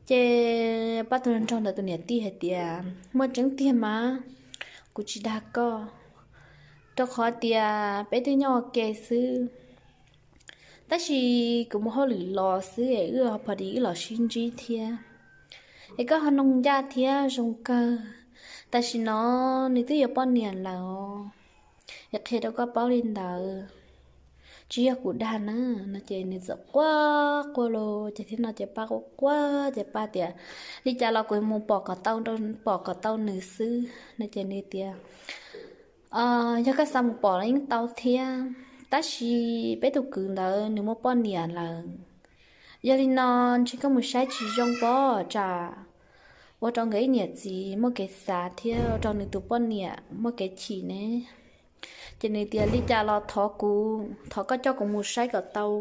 Ces Paj tus hluas nraug ntawd tus niam tij hais tias muaj tseeb tiag mas, kuv tsis dag koj, rau qhov tias peb twb nyob ua ke xwb, tab sis kuv mus hauj lwm los xwb es wb ho pom li wb los sib ntsib thiab. Es koj ho noog ncaj thiab zoo kawg. Tam sim no nws twb yuav poj niam lawm, es qhia rau koj paub li ntawd, tsis yog kuv dag na. No ces nws txawm quaj quaj los ces thiab no ces Paj quaj quaj ces Paj tias li cas los kuv mus pom kom tau, pom kom tau nws xwb no ces nws tias yog koj xav mus pom los yeej tau thiab, tab sis peb tus kwv ntawd nws muaj poj niam lawm. Yog li no ntshe koj mus saib tsis zoo pob, tsam ua rau nkawd ib niam txiv muaj kev xav thiab ua rau nws tus poj niam muaj kev chim ne. Ces nws tias li cas los thov kuv, thov koj coj kuv mus saib kom tau,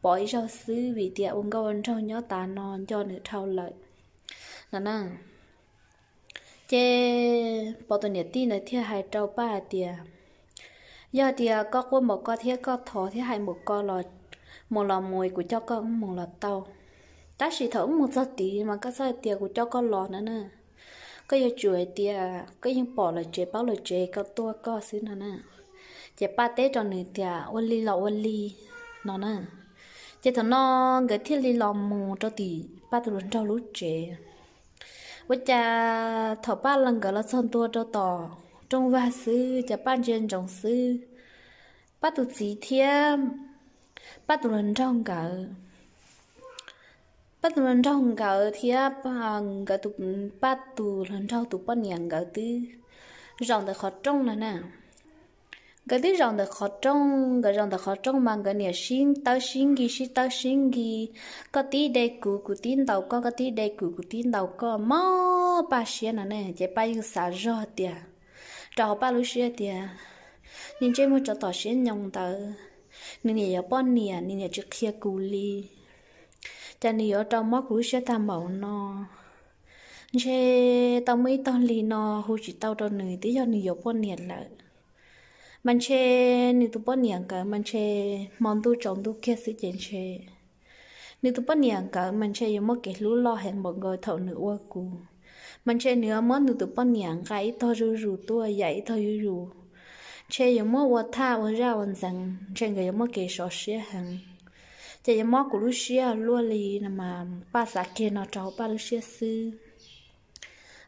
pom ib zaug xwb vim tias ua nkauj ua nraug nyob tas no nco nws dhau lawm no na. Ces Pov tus niam tij ntawd thiaj hais rau Paj hais tias yog tias koj quaj npaum ko thiab koj thov thiab hais npaum ko los, mus los mus, kuv coj koj mus los tau. Tab sis thaum wb mus txog tid mas koj txhob hais tias kuv coj koj los no na. Koj yuav tsum hais tias koj yeej pom lawv tsev paub lawv tsev koj tuaj koj xwb no na. Ces Paj teb rau nws tias ua li los ua li no na. Ces thaum no nkawd thiaj li los mus rau tim Paj tus hluas nraug lub tsev. Ua cas thaum Paj nkawd los txog ntua rau tom rooj vag xwb ces Paj ntsia ntsoov xwb, Paj tus txiv thiab Paj tus hluas nraug nkawd, Paj tus hluas nraug nkawd thiab nkawd, Paj tus hluas nraug tus poj niam nkawd twb zaum ntawm qhov rooj no na. Nkawd twb zaum ntawm qhov rooj, nkawd zaum ntawm qhov rooj mas nkawd niam sib tawb sib nkis, sib tawb sib nkis, koj tib de kuv, kuv tib ntaus koj, koj tib de kuv, kuv tib ntaus koj, mob Paj siab no ne. Ces Paj yeej xav zog tias, rau hauv Paj lub siab tias, niag ntsej muag tsov tom siab nyoos ntawd, nws niam yuav poj niam, nws niam tsis qhia kuv li, cas nws yuav rau mob kuv lub siab tag npaum no. Ntshe tau muaj ib tog hli no hu tsis tau rau nws twb yog nws yuav poj niam lawm. Mas ntshe nws tus poj niam nkawd mas ntshe hmo ntuj tsaus ntuj kiag xwb ces ntshe nws tus poj niam nkawd mas ntshe yuav muaj kev hlub loj heev npaum nkaus thaum nws ua kuv. Mas ntshe nws yuav muab nws tus poj niam nqa ib tog zuj zus tuaj, yam ib tog zuj zus. Ntshe yuav muab ua thaj ua zaj ua ntxeev, ntshe nkawd yuav muaj kev sov siab heev. Ces yuav mob kuv lub siab luaj li no mas Paj xav kiag no rau Paj lub siab xwb.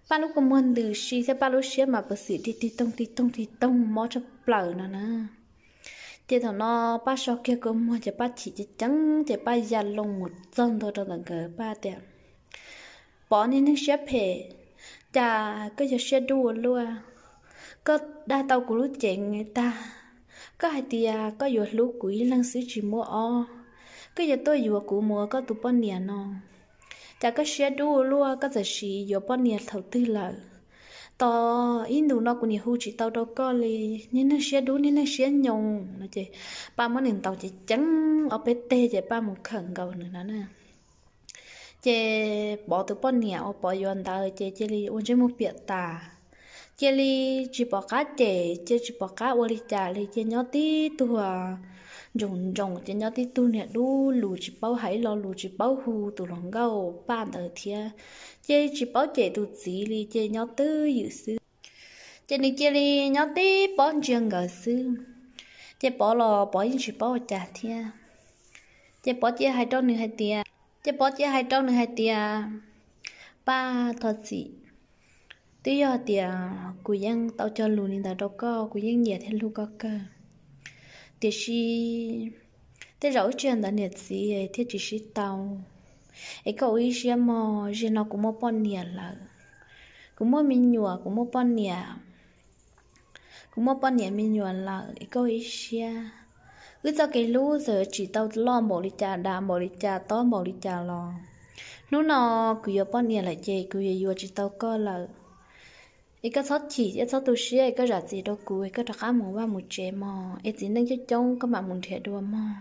Paj lub kua muag ntws si thiab Paj lub siab mas pw xim tig tig toog tig toog tig toog mob tshaj plaws no na. Ces thaum no Paj so kiag kua muag ces Paj chim ceev ceev ces Paj ya loo mus txog ntua rau ntawm nkawd, Paj tias, Pov, niag neeg siab phem, cas koj yog siab dub ua luaj? Koj dag tau kuv lub cev tag, koj hais tias koj yuav hlub kuv ib leeg xwb tsis muaj ob, koj yuav tuaj yuav kuv mus ua koj tus poj niam no. Cas koj siab dub ua luaj, koj txawm sim yuav poj niam thaum twg lawm? Tos ib ntus no kuv niam hu tsis tau rau koj li. Niag neeg siab dub, niag neeg siab nyoos no ces Paj muab nws ntaus ceev ceev ob peb teg ces Paj mus khawm nkaus nws no na. Ces Pov tus poj niam uas Pov yuav ntawd ces cia li ua ntsej muag piam tas, cia li tsis pom qab cem, cia tsis pom qab ua li cas li, ces nyob tib tug ntsoos ntsoos, ces nyob tib tug niag dub lus tsis paub hais ib lo lus, tsis paub hu tus hluas nkauj Paj ntawd thiab, cia li tsis paub cem tus txiv li, ces nyob twj ywm xwb. Ces nws cia li nyob tib pob ntsia nkawd xwb. Ces Pov los Pov yeej tsis paub ua cas thiab. Ces Pov cia hais rau nws hais tias, ces Pov cia hais rau nws hais tias, Paj, thov txim, twb yog tias kuv yeej tau cog lus li ntawd rau koj, kuv yeej nyiam thiab hlub koj kawg. Tiam sis tej zaum wb tsis yog ntawv niam txiv thiaj tsis sib tau. Es koj ua ib siab mog, zaum no kuv muaj poj niam lawm, kuv muaj me nyuam, kuv muaj poj niam, kuv muaj poj niam me nyuam lawm, es koj ua ib siab. Wb txoj kev hlub txawm tsis tau loj npaum li cas, dav npaum li cas, tob npaum li cas los hnub no kuv yuav poj niam lawm ces kuv yuav yuav tsis tau koj lawm. Es koj txhob chim thiab txhob tu siab, es koj zam txim rau kuv, es koj rov qab mus vaj mus tsev mog, es txiv neej coob coob koj mam mus nrhiav dua mog.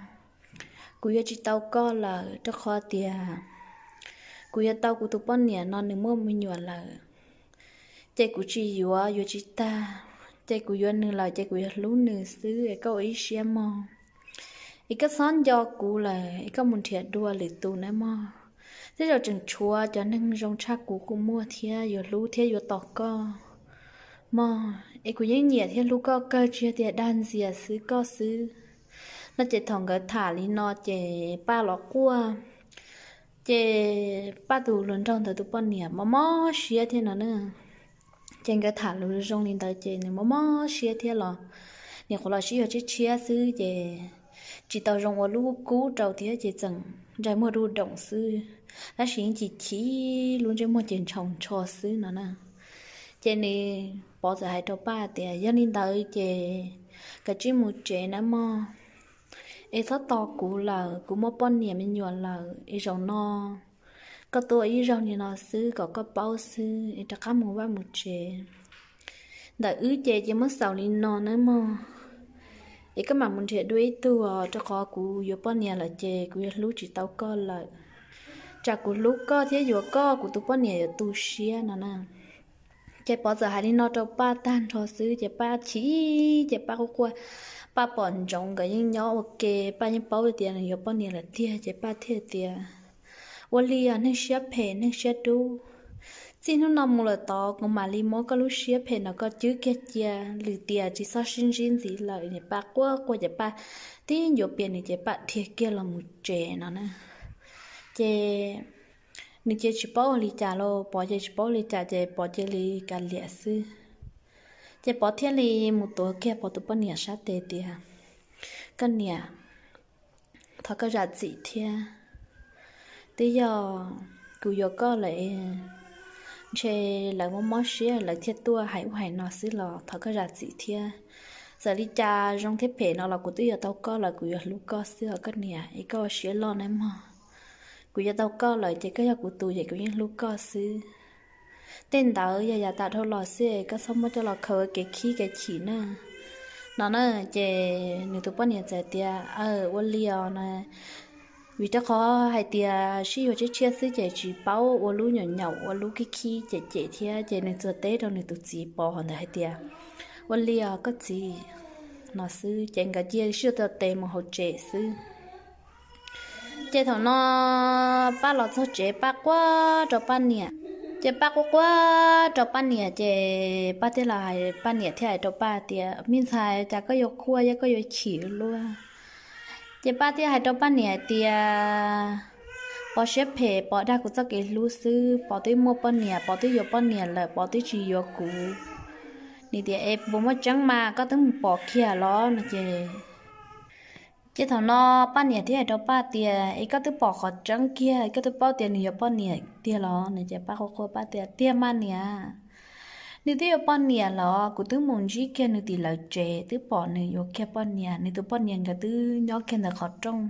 Kuv yuav tsis tau koj lawm rau qhov tias kuv yuav tau kuv tus poj niam no nws muaj me nyuam lawm. Ces kuv tsis yuav, yuav tsis tag. Ces kuv yuav nws lawm ces kuv yuav hlub nws xwb, es koj ua ib siab mog. Es koj txhob nco kuv lawm, es koj mus nrhiav dua lwm tus nawb mog. Tej zaum tseem tshuav cov neeg zoo tshaj kuv kuj muaj thiab yuav hlub thiab yuav tos koj mog. Es kuv yeej nyiam thiab hlub koj kawg, tsis yog tias dag ntxias xwb koj xwb no. Ces thaum nkawd tham li no ces Paj los quaj. Ces Paj tus hluas nraug ntawd tus poj niam mob mob siab thiab no na. Ces nkawd tham lus zoo li ntawd ces nws mob mob siab thiab los nim qhuav los sib yuav tshiab tshiab xwb ces tsis tau zoo ua lub kub rau thiab ces txawm ntsais muag du doom xwb, tab sis yeej chim chim, lub ntsej muag ces ntshaus ntsho xwb no na. Ces nws, Pov txawm hais rau Paj tias, Yog li ntawd ces kav tsij mus tsev nawb mog. Es txhob tos kuv lawm, kuv muaj poj niam me nyuam lawm, es zaum no koj tuaj ib zaug li no xwb kom koj paub xwb, es rov qab mus vaj mus tsev. Ntawm wb ces ces muab xaus li no nawb mog. Es koj mam mus nrhiav dua ib tug os, rau qhov kuv yuav poj niam lawm ces kuv yuav hlub tsis tau koj lawm. Tsam kuv hlub koj thiab yuav koj kuv tus poj niam yuav tu siab no na. Ces Pov txawm hais li no rau Paj tag nrho xwb ces Paj chim, ces Paj quaj quaj. Paj pom ntsoov nkawd yeej nyob ua ke, Paj yeej paub tias nws yuav poj niam lawm tiag ces Paj thiaj tias, Ua li os neeg siab phem neeg siab dub, txij hnub no mus lawm tod kuv mam li muab koj lub siab phem no koj cwb kiag cia, lwm tiam tsis txhob sib ntsib ntxiv lawm. Ces Paj quaj quaj ces Paj tib ncuav pias nws ces Paj dhia kiag los mus tsev no na. Ces nws ces tsis paub ua li cas los Pov ces tsis paub li cas ces Pov cia li kav liam xwb. Ces Pov thiaj li mus tuav kiag Pov tus poj niam sab tes tias, Koj niam, thov koj zam txim thiab. Twb yog kuv yuav koj lawm, ntshe lawv mob mob siab lawv thiaj tuaj hais ub hais no xwb los thov koj zam txim thiab. Txawm li cas zoo thiab phem no los kuv twb yuav tau koj lawm, kuv yuav hlub koj xwb os koj niam, es koj ua siab loj nawb mog. Kuv yuav tau koj lawm ces koj yog kuv tus ces kuv yeej hlub koj xwb. Tej ntawd yog yav tas dhau los xwb, koj txhob muab coj los khaws ua kev khib kev chim na. No na, ces nws tus poj niam txawm tias, Aw, ua li os na. Vim rau qhov hais tias sib yuav tshiab tshiab xwb ces tsis paub ua lub nyaum nyaum ua lub khib khib cem cem thiab, ces nws txawm teb rau nws tus txiv Pov hov ntawd hais tias, Ua li os koj txiv, no xwb ces nkawd cia li sib tau tes mus hauv tsev xwb. Ces thaum no Paj los txog tsev, Paj quaj rau Paj niam. Ces Paj quaj quaj rau Paj niam, ces Paj thiaj los hais, Paj niam thiaj hais rau Paj tias, me ntxhais, cas koj yuav quaj, yog koj yuav chim luaj? Ces Paj thiaj hais rau Paj niam tias, Pov siab phem, Pov dag kuv txoj kev hlub xwb, Pov twb muaj poj niam, Pov twb yuav poj niam lawm, Pov twb tsis yuav kuv. Nws tias, es puas muaj tseeb mas, koj twb mus pom kiag los? No ces, ces thaum no Paj niam thiaj hais rau Paj tias, es koj twb pom qhov tseeb kiag, koj twb paub tias nws yuav poj niam tiag los? No ces Paj quaj quaj, Paj tias, tiag mas niam, nws twb yuav poj niam los, kuv twb mus ntsib kiag nws tim lawv tsev, twb pom nws yuav kiag poj niam, nws tus poj niam nkawd twb nyob kiag ntawm qhov rooj.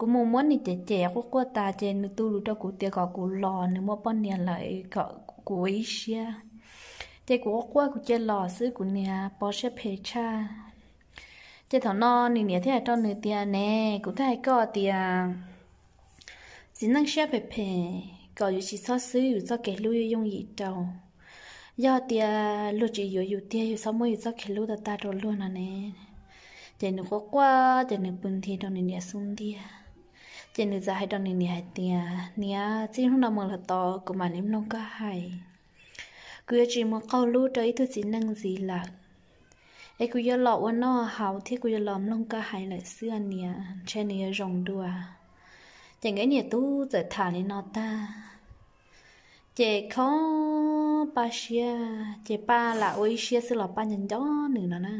Kuv mus muab nws cem cem quaj quaj tas, ces nws tu lus rau kuv tias kom kuv los, nws muaj poj niam lawm, kom kuv ua ib siab. Ces kuv quaj quaj kuv cia los xwb, kuv niam, Pov siab phem tshaj. Ces thaum no nws niam thiaj hais rau nws tias, ne, kuv twb hais koj tias txiv neej siab phem phem, kom yus tsis txhob xwb yus txoj kev hlub yooj yim rau. Yog tias luag tsis yuav yus tiag, yus txhob muab yus txoj kev hlub tag tag rau luag no ne. Ces nws quaj quaj, ces nws pw nthi rau nws niam xub ntiag. Ces nws txawm hais rau nws niam hais tias, niam, txij hnub no mus los tod kuv mam li mloog koj hais. Kuv yuav tsis mus qaug lub rau ib tug txiv neej ntxiv lawm, es kuv yuav los ua noj haus thiab kuv yuav los mloog koj hais lawm xwb niam, ntshe nws yuav zoo dua. Ces nkawd niam tub txawm tham li no tag, ces khob Paj siab, ces Paj lam ua ib siab xwb los Paj nco nco nws no na.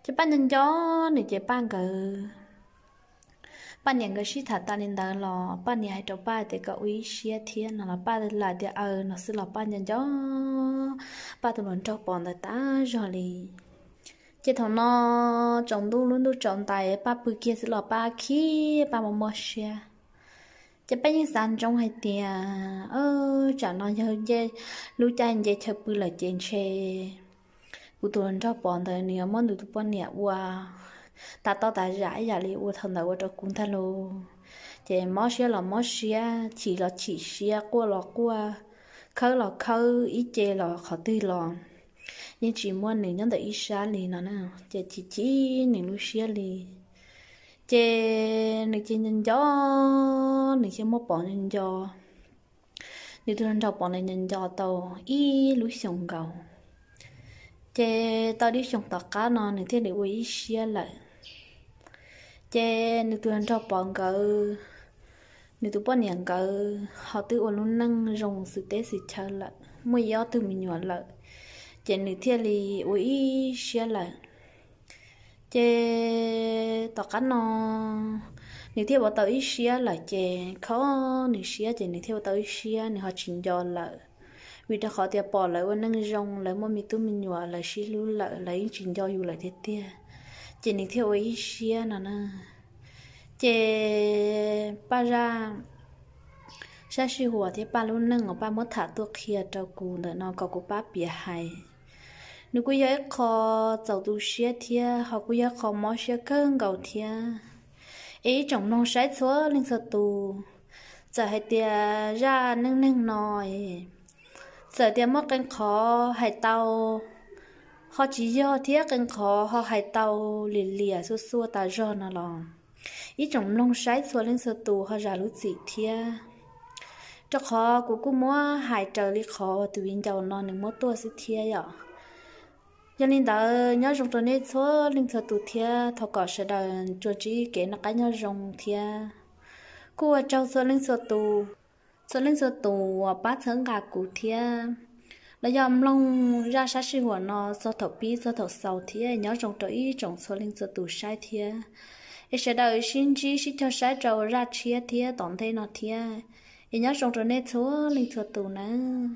Ces Paj nco nco nws ces Paj nkawd, Paj niam nkawd sib tham tas li ntawd los Paj niam hais rau Paj tias kom ua ib siab thiab no los Paj lam tias aws no xwb los Paj nco nco Paj tus hluas nraug Pov ntawd tas zog li. Ces thaum no tsaus ntuj lub ntuj tsaus ntais Paj pw kiag xwb los Paj khib Paj mob mob siab. Ces Paj yeej xav ntsoov hais tias, tsam no yog lub caij nce chaw pw lawm ces ntshe kuv tus hluas nraug Pov ntawd nws yuav muab nws tus poj niam ua tas toj tas zam ib yam li ua thaum ntawd ua rau kuv ntag lauj. Ces mob siab los mob siab, chim los chim siab, quaj los quaj, khawb los khawb, ib ce los qhov twg los yeej tsis muaj nws nyob ntawm ib sab li no na. Ces chim chim nws lub siab li, ces nws cia nco nco, nws cia muab Pov nco nco, nws tus hluas nraug Pov ntawd nco nco tau ib lub xyoos nkaus. Ces tau ib xyoos tom qab no nws thiaj li ua ib siab lawm. Ces nws tus hluas nraug Pov nkawd, nws tus poj niam nkawd ho twb ua lub neej zoo xwm teb xwm chaw lawm, muaj ib ob tug me nyuam lawm, ces nws thiaj li ua ib siab lawm. Ces tom qab no nws thiaj ua tau ib siab lawm, ces khob nws siab ces nws thiaj ua tau ib siab, nws ho tsis nco lawm. Vim rau qhov tias pom lawv ua neej zoo, lawv muaj me tub me nyuam, lawv sib hlub lawm, lawv yeej tsis nco yus lawm tiag tiag, ces nws thiaj ua ib siab no na. Ces Paj zaj sab sij huam thiab Paj lub neej uas Paj muab tham tuaj qhia rau kuv ntawm no kom kuv pab piav hais, nws kuj yog ib qho txaus tu siab thiab ho kuj yog ib qho mob siab kawg nkaus thiab. Es ib tsoom mloog saib txhua leej txhua tus, txawm hais tias zaj neej neeg no txawm tias muaj qee qhov hais tau ho tsis yog thiab qee qhov ho hais tau liam liam xuaj xuaj tas zog no los, ib tsoom mloog saib txhua leej txhua tus ho zam lub txim thiab, rau qhov kuv kuj muab hais raws li qhov tus viv ncaus no nws muab tuaj xwb thiab yom. Yog li ntawd nyob zoo rau nej txhua leej txhua tus thiab thov kom sawv daws tsuas ntsib kev noj qab nyob zoo thiab. Kuj ua tsaug txhua leej txhua tus, txhua leej txhua tus uas pab txhawb nqa kuv thiab, los yog mloog zaj sab sij huam no txog thaum pib txog thaum xaus thiab. Nyob zoo rau ib tsoom txhua leej txhua tus saib thiab, es sawv daws sib ntsib sib cog saib rau zaj tshiab thiab tom ntej no thiab. Es nyob zoo rau nej txhua leej txhua tus nawb.